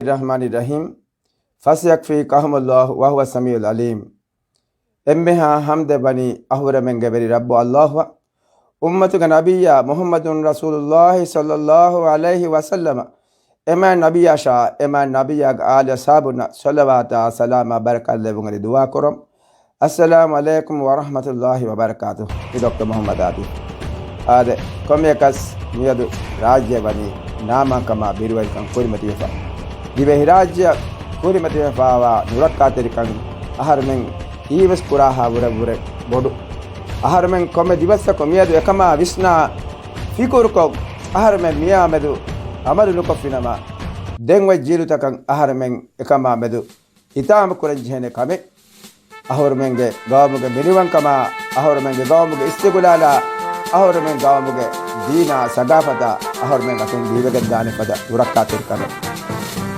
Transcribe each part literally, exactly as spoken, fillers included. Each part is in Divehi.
الرحمن الرحيم. فسيكفيكهم الله وهو السميع العليم. އެންމެހާ ހަމްދެއް ވަނީ އަހުރެމެންގެ ވެރި ރައްބު އައްލާހުއަށް، އުއްމަތުގެ ނަބިއްޔާ މުޙައްމަދު ރަސޫލުއްލާހި ޞައްލައްލާހު ޢަލައިހި ވަސައްލަމަ، އެމާ ނަބިއްޔާ ޝާ، އެމާ ނަބިއްޔާގެ އާލި އަޞްޙާބުންނަށް ޞަލަވާތާ ސަލާމާ ބަރަކާތް ލެއްވުން އެދި ދުޢާ ކުރަން. އައްސަލާމު ޢަލައިކުމް ވަރަޙްމަތުﷲި ވަބަރަކާތުހު. މި ޑޮކްޓަރ މުޙައްމަދު އާދި. އާދެ، ކޮންމެއަކަސް މިއަދު ރާއްޖެ ވަނީ ނާމާންކަމާ ބިރުވެރިކަން ކުރިމަތިވެފަ، ދިވެހިރާއްޖެއަށް ކުރިމަތިވެފައިވާ ނުރައްކާތެރިކަން އަހަރުމެން ހީވެސް ކުރާހާ ވުރެ ވުރެ ބޮޑު. އަހަރުމެން ކޮންމެ ދިވެއްސަކު މިއަދު އެކަމާ ވިސްނާ ފިކުރުކޮށް، އަހަރުމެން މިއާ މެދު އަމަލު ނުކޮށްފިނަމަ، ދެން އޮތް ޖީލުތަކަށް އަހަރުމެން އެކަމާ މެދު ހިތާމަ ކުރަން ޖެހޭނެ ކަމެއް. އަހަރުމެންގެ ގައުމުގެ މިނިވަންކަމާ، އަހަރުމެންގެ ގައުމުގެ އިސްތިގުލާލާ، އަހަރުމެން ގައުމުގެ ދީނާ ސަގާފަތާ އަހަރުމެން އަތުން ބިހިވެގެން ދާނެ ފަދަ ނުރައްކާތެރިކަމެއް.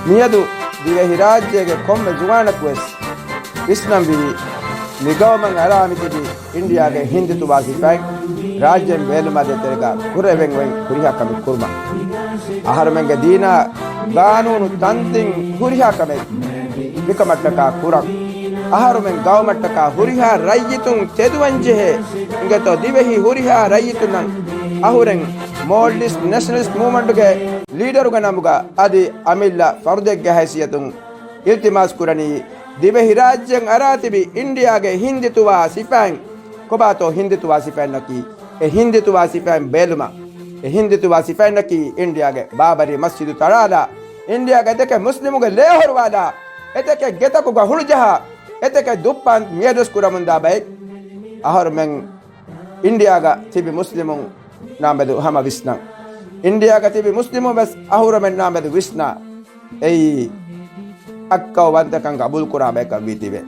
މިއަދު ދިވެހިރާއްޖޭގެ ކޮންމެ ޒުވާނަކުވެސް ވިސްނަންވީ، މިގައުމަށް އަރާ މިތިބި އިންޑިއާގެ ހިންދިތުވާ ސިފައިން ރާއްޖޭން ބޭލުމާ ދޭތެރޭގަ ކުރެވެން އޮތް ހުރިހާ ކަމެއް ކުރުމަށް. އަހަރުމެންގެ ދީނާ ގާނޫނު ތަންތިން ހުރިހާ ކަމެއް މިކަމަށްޓަކާ ކުރަން. އަހަރުމެން ގައުމަށްޓަކާ ހުރިހާ ރައްޔިތުން ތެދުވަންޖެހޭ އިނގޭތޯ ދިވެހި ހުރިހާ ރައްޔިތުންނަށް އަހުރެން މޯލްޑިވްސް ނެޝަނަލިސްޓް މޫވްމަންޓުގެ ލީޑަރުގެ ނަމުގަ އަދި އަމިއްލަ ފަރުދެއްގެ ހައިސިއްޔަތުން އިލްތިމާސް ކުރަނީ، ދިވެހިރާއްޖެއަށް އަރާތިބި އިންޑިއާގެ ހިންދިތުވާ ސިފައިން، ކޮބާތޯ ހިންދިތުވާ ސިފައިންނަކީ؟ އެ ހިންދިތުވާ ސިފައިން ބޭލުމަށް. އެ ހިންދިތުވާ ސިފައިންނަކީ އިންޑިއާގެ ބާބަރީ މަސްޖިދު ތަޅާލާ، އިންޑިއާގެ އެތަކެއް މުސްލިމުގެ ލޭހޮރުވާލާ، އެތަކެއް ގެތަކުގަ ހުޅުޖަހާ، އެތަކެއް ދުއްޕާން މިއަދުވެސް ކުރަމުންދާ ބައެއް. އަހަރުމެން އިންޑިއާގަ ތިބި މުސްލިމުންނާ މެދު ހަމަ ވިސްނަން. އިންޑިއާގަ ތިބި މުސްލިމުން ވެސް އަހުރެމެންނާ މެދު ވިސްނާ. އެއީ އައްކައު ވަންތަކަން ގަބޫލުކުރާ ބަޔަކަށް ވީތީވެ.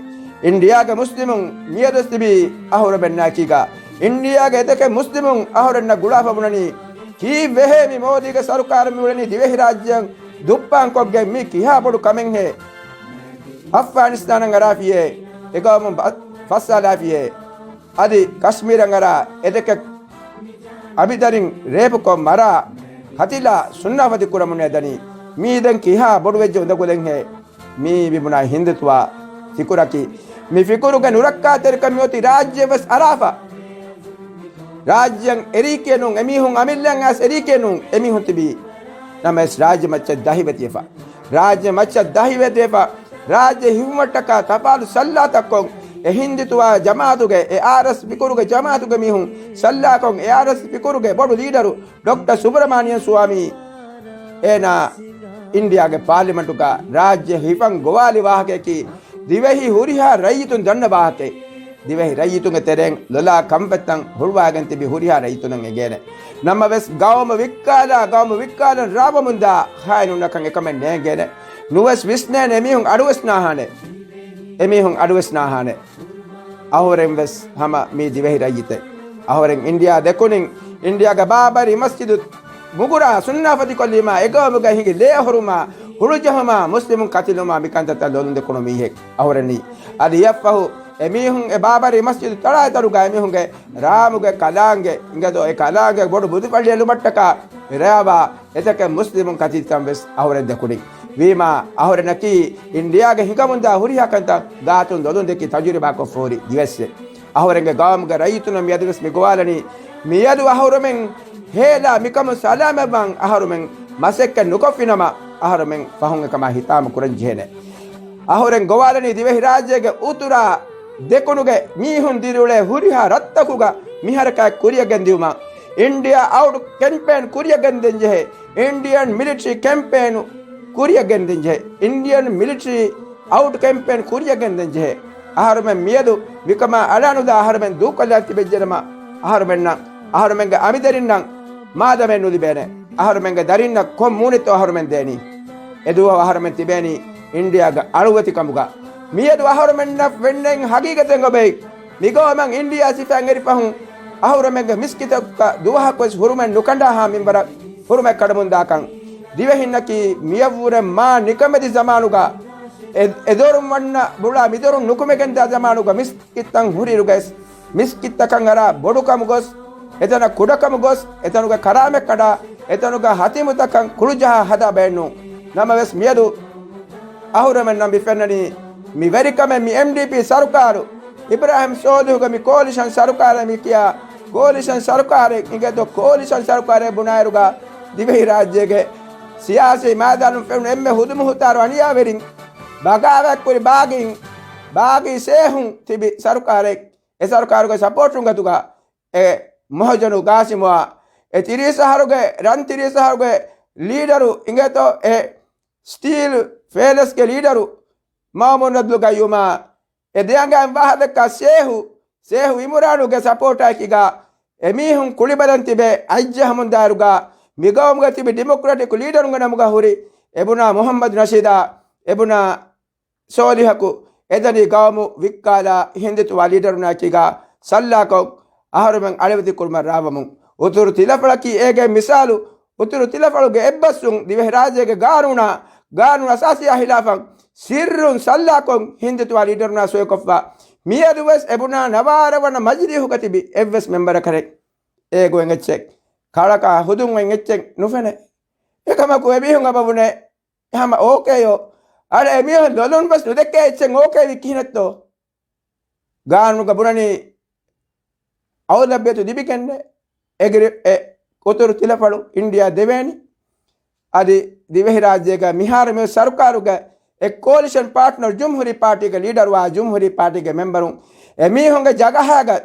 އިންޑިއާގެ މުސްލިމުން މިއަދުވެސް ތިބީ އަހުރެމެންނާ އެކީގަ، އިންޑިއާގެ އެތަކެއް މުސްލިމުން އަހުރެންނަށް ގުޅާފަ ބުނަނީ، ކީއްވެހޭ މި މޯދީގެ ސަރުކާރު މިއުޅެނީ ދިވެހިރާއްޖެއަށް ދުއްޕާންކޮށްގެން؟ މީ ކިހާ ބޮޑު ކަމެއްހޭ؟ އަފްޣާނިސްތާނަށް އަރާފިޔޭ، އެގައުމުން ބަ-، ފައްސާލާފިޔޭ، އަދި ކަޝްމީރަށް އަރާ އެދެކެ އަބިދަރިން ރޭޕުކޮށް މަރާ، ކަތިލާ ސުންނާފަތި ކުރަމުން އެދަނީ. މީ ދެން ކިހާ ބޮޑުވެއްޖެ އުނދަގުލެއްހޭ؟ މީ މިބުނާ ހިންދިތުވާ ފިކުރަކީ. މި ފިކުރުގެ ނުރައްކާތެރިކަން މިއޮތީ ރާއްޖެ ވެސް އަރާފަ. ރާއްޖެއަށް އެރީކޭ ނޫން، އެމީހުން އަމިއްލައަށް އައިސް އެރީކޭ ނޫން، އެމީހުން ތިބީ. ނަމަވެސް ރާއްޖެ މައްޗަށް ދަހިވެތިވެފަ. ރާއްޖެ މައްޗަށް ދަހިވެތިވެފަ، ރާއްޖެ ހިފުމަށްޓަކާ ތަފާތު ސައްލާތައްކޮށް، އެ ހިންދިތުވާ ޖަމާއަތުގެ، އެ އާރްއެސް ފިކުރުގެ ޖަމާއަތުގެ މީހުން ސައްލާކޮށް، އެ އާރްއެސް ފިކުރުގެ ބޮޑު ލީޑަރު ޑޮކްޓަރ ސުބްރަމާނިޔަން ސްވާމީ، އޭނާ އިންޑިއާގެ ޕާލިމެންޓުގަ ރާއްޖެ ހިފަން ގޮވާލި ވާހަކަޔަކީ، ދިވެހި ހުރިހާ ރައްޔިތުން ދަންނަ ވާހަކައެއް. ދިވެހި ރައްޔިތުންގެ ތެރެއިން ލޮލާ ކަންފަތްތައް ހުޅުވާގެން ތިބި ހުރިހާ ރައްޔިތުންނަށް އެނގޭނެ. ނަމަވެސް ގައުމު ވިއްކާލާ، ގައުމު ވިއްކާލަން ރާވަމުންދާ ޚާއިނުންނަކަށް އެކަމެއް ނޭނގޭނެ. ނުވެސް ވިސްނޭނެ، އެމީހުން އަޑުވެސް ނާހާނެ. އެމީހުން އަޑުވެސް ނާހާނެ. އަހުރެން ވެސް ހަމަ މީ ދިވެހި ރައްޔިތެއް. އަހުރެން އިންޑިއާ ދެކުނިން، އިންޑިއާގެ ބާބަރީ މަސްޖިދު މުގުރާ ސުންނާފަތިކޮށްލީމާ، އެގައުމުގަ ހިނގި ލޭހޮރުމާ، ހުޅުޖަހުމާ، މުސްލިމުން ކަތިލުމާ، މިކަންތައްތައް ލޮލުން ދެކުނު މީހެއް އަހުރެންނީ. އަދި އެއަށްފަހު އެމީހުން އެ ބާބަރީ މަސްޖިދު ތަޅާއެތަރުގަ އެމީހުންގެ ރާމުގެ ކަލާނގެ އިނގޭތޯ، އެ ކަލާނގެ ބޮޑު ބުދުފައްޅި އެޅުމަށްޓަކާ ރާވާ އެތަކެއް މުސްލިމުން ކަތިލިތަން ވެސް އަހުރެން ދެކުނީ. ވީމާ، އަހުރެންނަކީ އިންޑިއާގެ ހިނގަމުންދާ ހުރިހާ ކަންތައް ގާތުން ލޮލުން ދެއްކި ތަޖުރިބާކޮށްފަހުރި ދިވެއްސެއް. އަހުރެންގެ ގައުމުގެ ރައްޔިތުންނަށް މިއަދުވެސް މި ގޮވާލަނީ، މިއަދު އަހުރެމެން ހޭލާ މިކަމުން ސަލާމަތްވާން އަހަރުމެން މަސައްކަތް ނުކޮށްފިނަމަ، އަހަރުމެން ފަހުން އެކަމާ ހިތާމަ ކުރަން ޖެހޭނެ. އަހުރެން ގޮވާލަނީ ދިވެހިރާއްޖޭގެ އުތުރާ ދެކުނުގެ މީހުން ދިރިއުޅޭ ހުރިހާ ރަށްތަކުގަ މި ހަރަކާތް ކުރިއަށް ގެންދިއުމަށް. އިންޑިއާ އައުޓް ކެމްޕޭން ކުރިއަށް ގެންދެން ޖެހޭ. އިންޑިއަން މިލިޓަރީ ކެމްޕޭނު ކުރިއަށް ގެންދެން ޖެހޭ. އިންޑިއަން މިލިޓަރީ އައުޓް ކެމްޕޭން ކުރިއަށް ގެންދެން ޖެހޭ. އަހަރުމެން މިއަދު މިކަމާ އަޅާނުލާ އަހަރުމެން ދޫކޮށްލާ ތިބެއްޖެނަމަ، އަހަރުމެންނަށް، އަހަރުމެންގެ އަމިދަރިންނަށް މާދަމެއް ނުލިބޭނެ. އަހަރުމެންގެ ދަރިންނަށް ކޮން މޫނެއްތޯ އަހަރުމެން ދޭނީ؟ އެދުވަހު އަހަރުމެން ތިބޭނީ އިންޑިއާގެ އަޅުވެތިކަމުގަ. މިއަދު އަހަރުމެންނަށް ފެންނަން ހަގީގަތެއް އޮބެ. މިގައުމަށް އިންޑިއާ ސިފައިން އެރި ފަހުން އަހުރެމެންގެ މިސްކިތަކަށް ދުވަހަކުވެސް ހުރުމެއް ނުކަނޑާހާ މިންވަރަށް ހުރުމެއް ކަޑަމުންދާކަން. ދިވެހިންނަކީ މިޔަށްވުރެ މާ ނިކަމެތި ޒަމާނުގަ އެ، އެދޮރުން ވަންނަ ބުޅާ މިދޮރުން ނުކުމެގެންދާ ޒަމާނުގަ މިސްކިތްތައް ހުރިއިރުގައިސް މިސްކިތްތަކަށް އަރާ ބޮޑުކަމުގޮސް، އެތަނަށް ކުޑަކަމުގޮސް، އެތަނުގެ ކަރާމަތް ކަޑާ، އެތަނުގެ ހަތިމުތަކަށް ކުޅުޖަހާ ހަދާ ބައެއްނޫން. ނަމަވެސް މިއަދު އަހުރެމެންނަށް މި ފެންނަނީ މި ވެރިކަމެއް. މި އެމްޑީޕީ ސަރުކާރު، އިބްރާހިމް ސޯލިހުގެ މި ކޯލިޝަން ސަރުކާރެއް މި ކިޔާ ކޯލިޝަން ސަރުކާރެއް އިނގޭތޯ، ކޯލިޝަން ސަރުކާރެއް ބުނާއިރުގަ ދިވެހިރާއްޖޭގެ ސިޔާސީ މައިދާނުން ފެނުނު އެންމެ ހުދުމުހުތާރު އަނިޔާވެރިން، ބަޣާވާތްކުރި ބާޣީން، ބާޣީ ޝޭހުން ތިބި ސަރުކާރެއް، އެ ސަރުކާރުގެ ސަޕޯޓުން ގަތުގަ އެ މަހުޖަނު ގާސިމުއާ، އެ ތިރީސް އަހަރުގެ، ރަން ތިރީސް އަހަރުގެ ލީޑަރު އިނގޭތޯ، އެ ސްޓީލް ފޭލަސްގެ ލީޑަރު މައުމޫން އަބްދުލް ގައްޔޫމާ، އެ ދެއަނގައިން ވާހަކަދައްކާ ޝޭހު، ޝޭހު އިމުރާނުގެ ސަޕޯޓާއެކީގަ އެމީހުން ކުޅިބަލަން ތިބޭ އައްޖެހަމުން ދާއިރުގަ މި ގައުމުގަ ތިބި ޑިމޮކްރެޓިކް ލީޑަރުންގެ ނަމުގަ ހުރި އެބުނާ މުހައްމަދު ނަޝީދާ، އެބުނާ ސޯލިހަކު އެދަނީ ގައުމު ވިއްކާލާ ހިންދިތުވާ ލީޑަރުންނާއެކީގަ ސައްލާކޮށް އަހަރުމެން އަޅުވެތި ކުރުމަށް ރާވަމުން. އުތުރު ތިލަފަޅަކީ އޭގެ މިސާލު. އުތުރު ތިލަފަޅުގެ އެއްބަސްވުން ދިވެހިރާއްޖޭގެ ގާނޫނާ، ގާނޫނު އަސާސީއާ ހިލާފަށް ސިއްރުން ސައްލާކޮށް ހިންދިތުވާ ލީޑަރުންނާ ސޮއިކޮށްފަ. މިއަދުވެސް އެބުނާ ނަވާރަ ވަނަ މަޖިލީހުގަ ތިބި އެއްވެސް މެމްބަރަކަށް އޭގޮތް އެއްޗެއް ކަޅަކާ ހުދުން އޮތް އެއްޗެއް ނުފެނޭ. އެކަމަކު އެމީހުން އެބަ ބުނޭ ހަމަ އޯކޭޔޯ. އަޅެ އެމީހުން ލޮލުން ވެސް ނުދެކޭ އެއްޗެއް އޯކޭވީ ކިހިނެއްތޯ؟ ގާނޫނުގަ ބުނަނީ އައުލަބިއްޔަތު ލިބިގެންނޭ. އެގްރި-، އެ އުތުރު ތިލަފަޅު އިންޑިޔާ ދެވޭނީ. އަދި ދިވެހިރާއްޖޭގަ މިހާރު މި ސަރުކާރުގަ އެ ކޯލިޝަން ޕާޓްނަރު ޖުމްހޫރީ ޕާޓީގެ ލީޑަރުވާ ޖުމްހޫރީ ޕާޓީގެ މެމްބަރުން އެމީހުންގެ ޖަގަހާގަ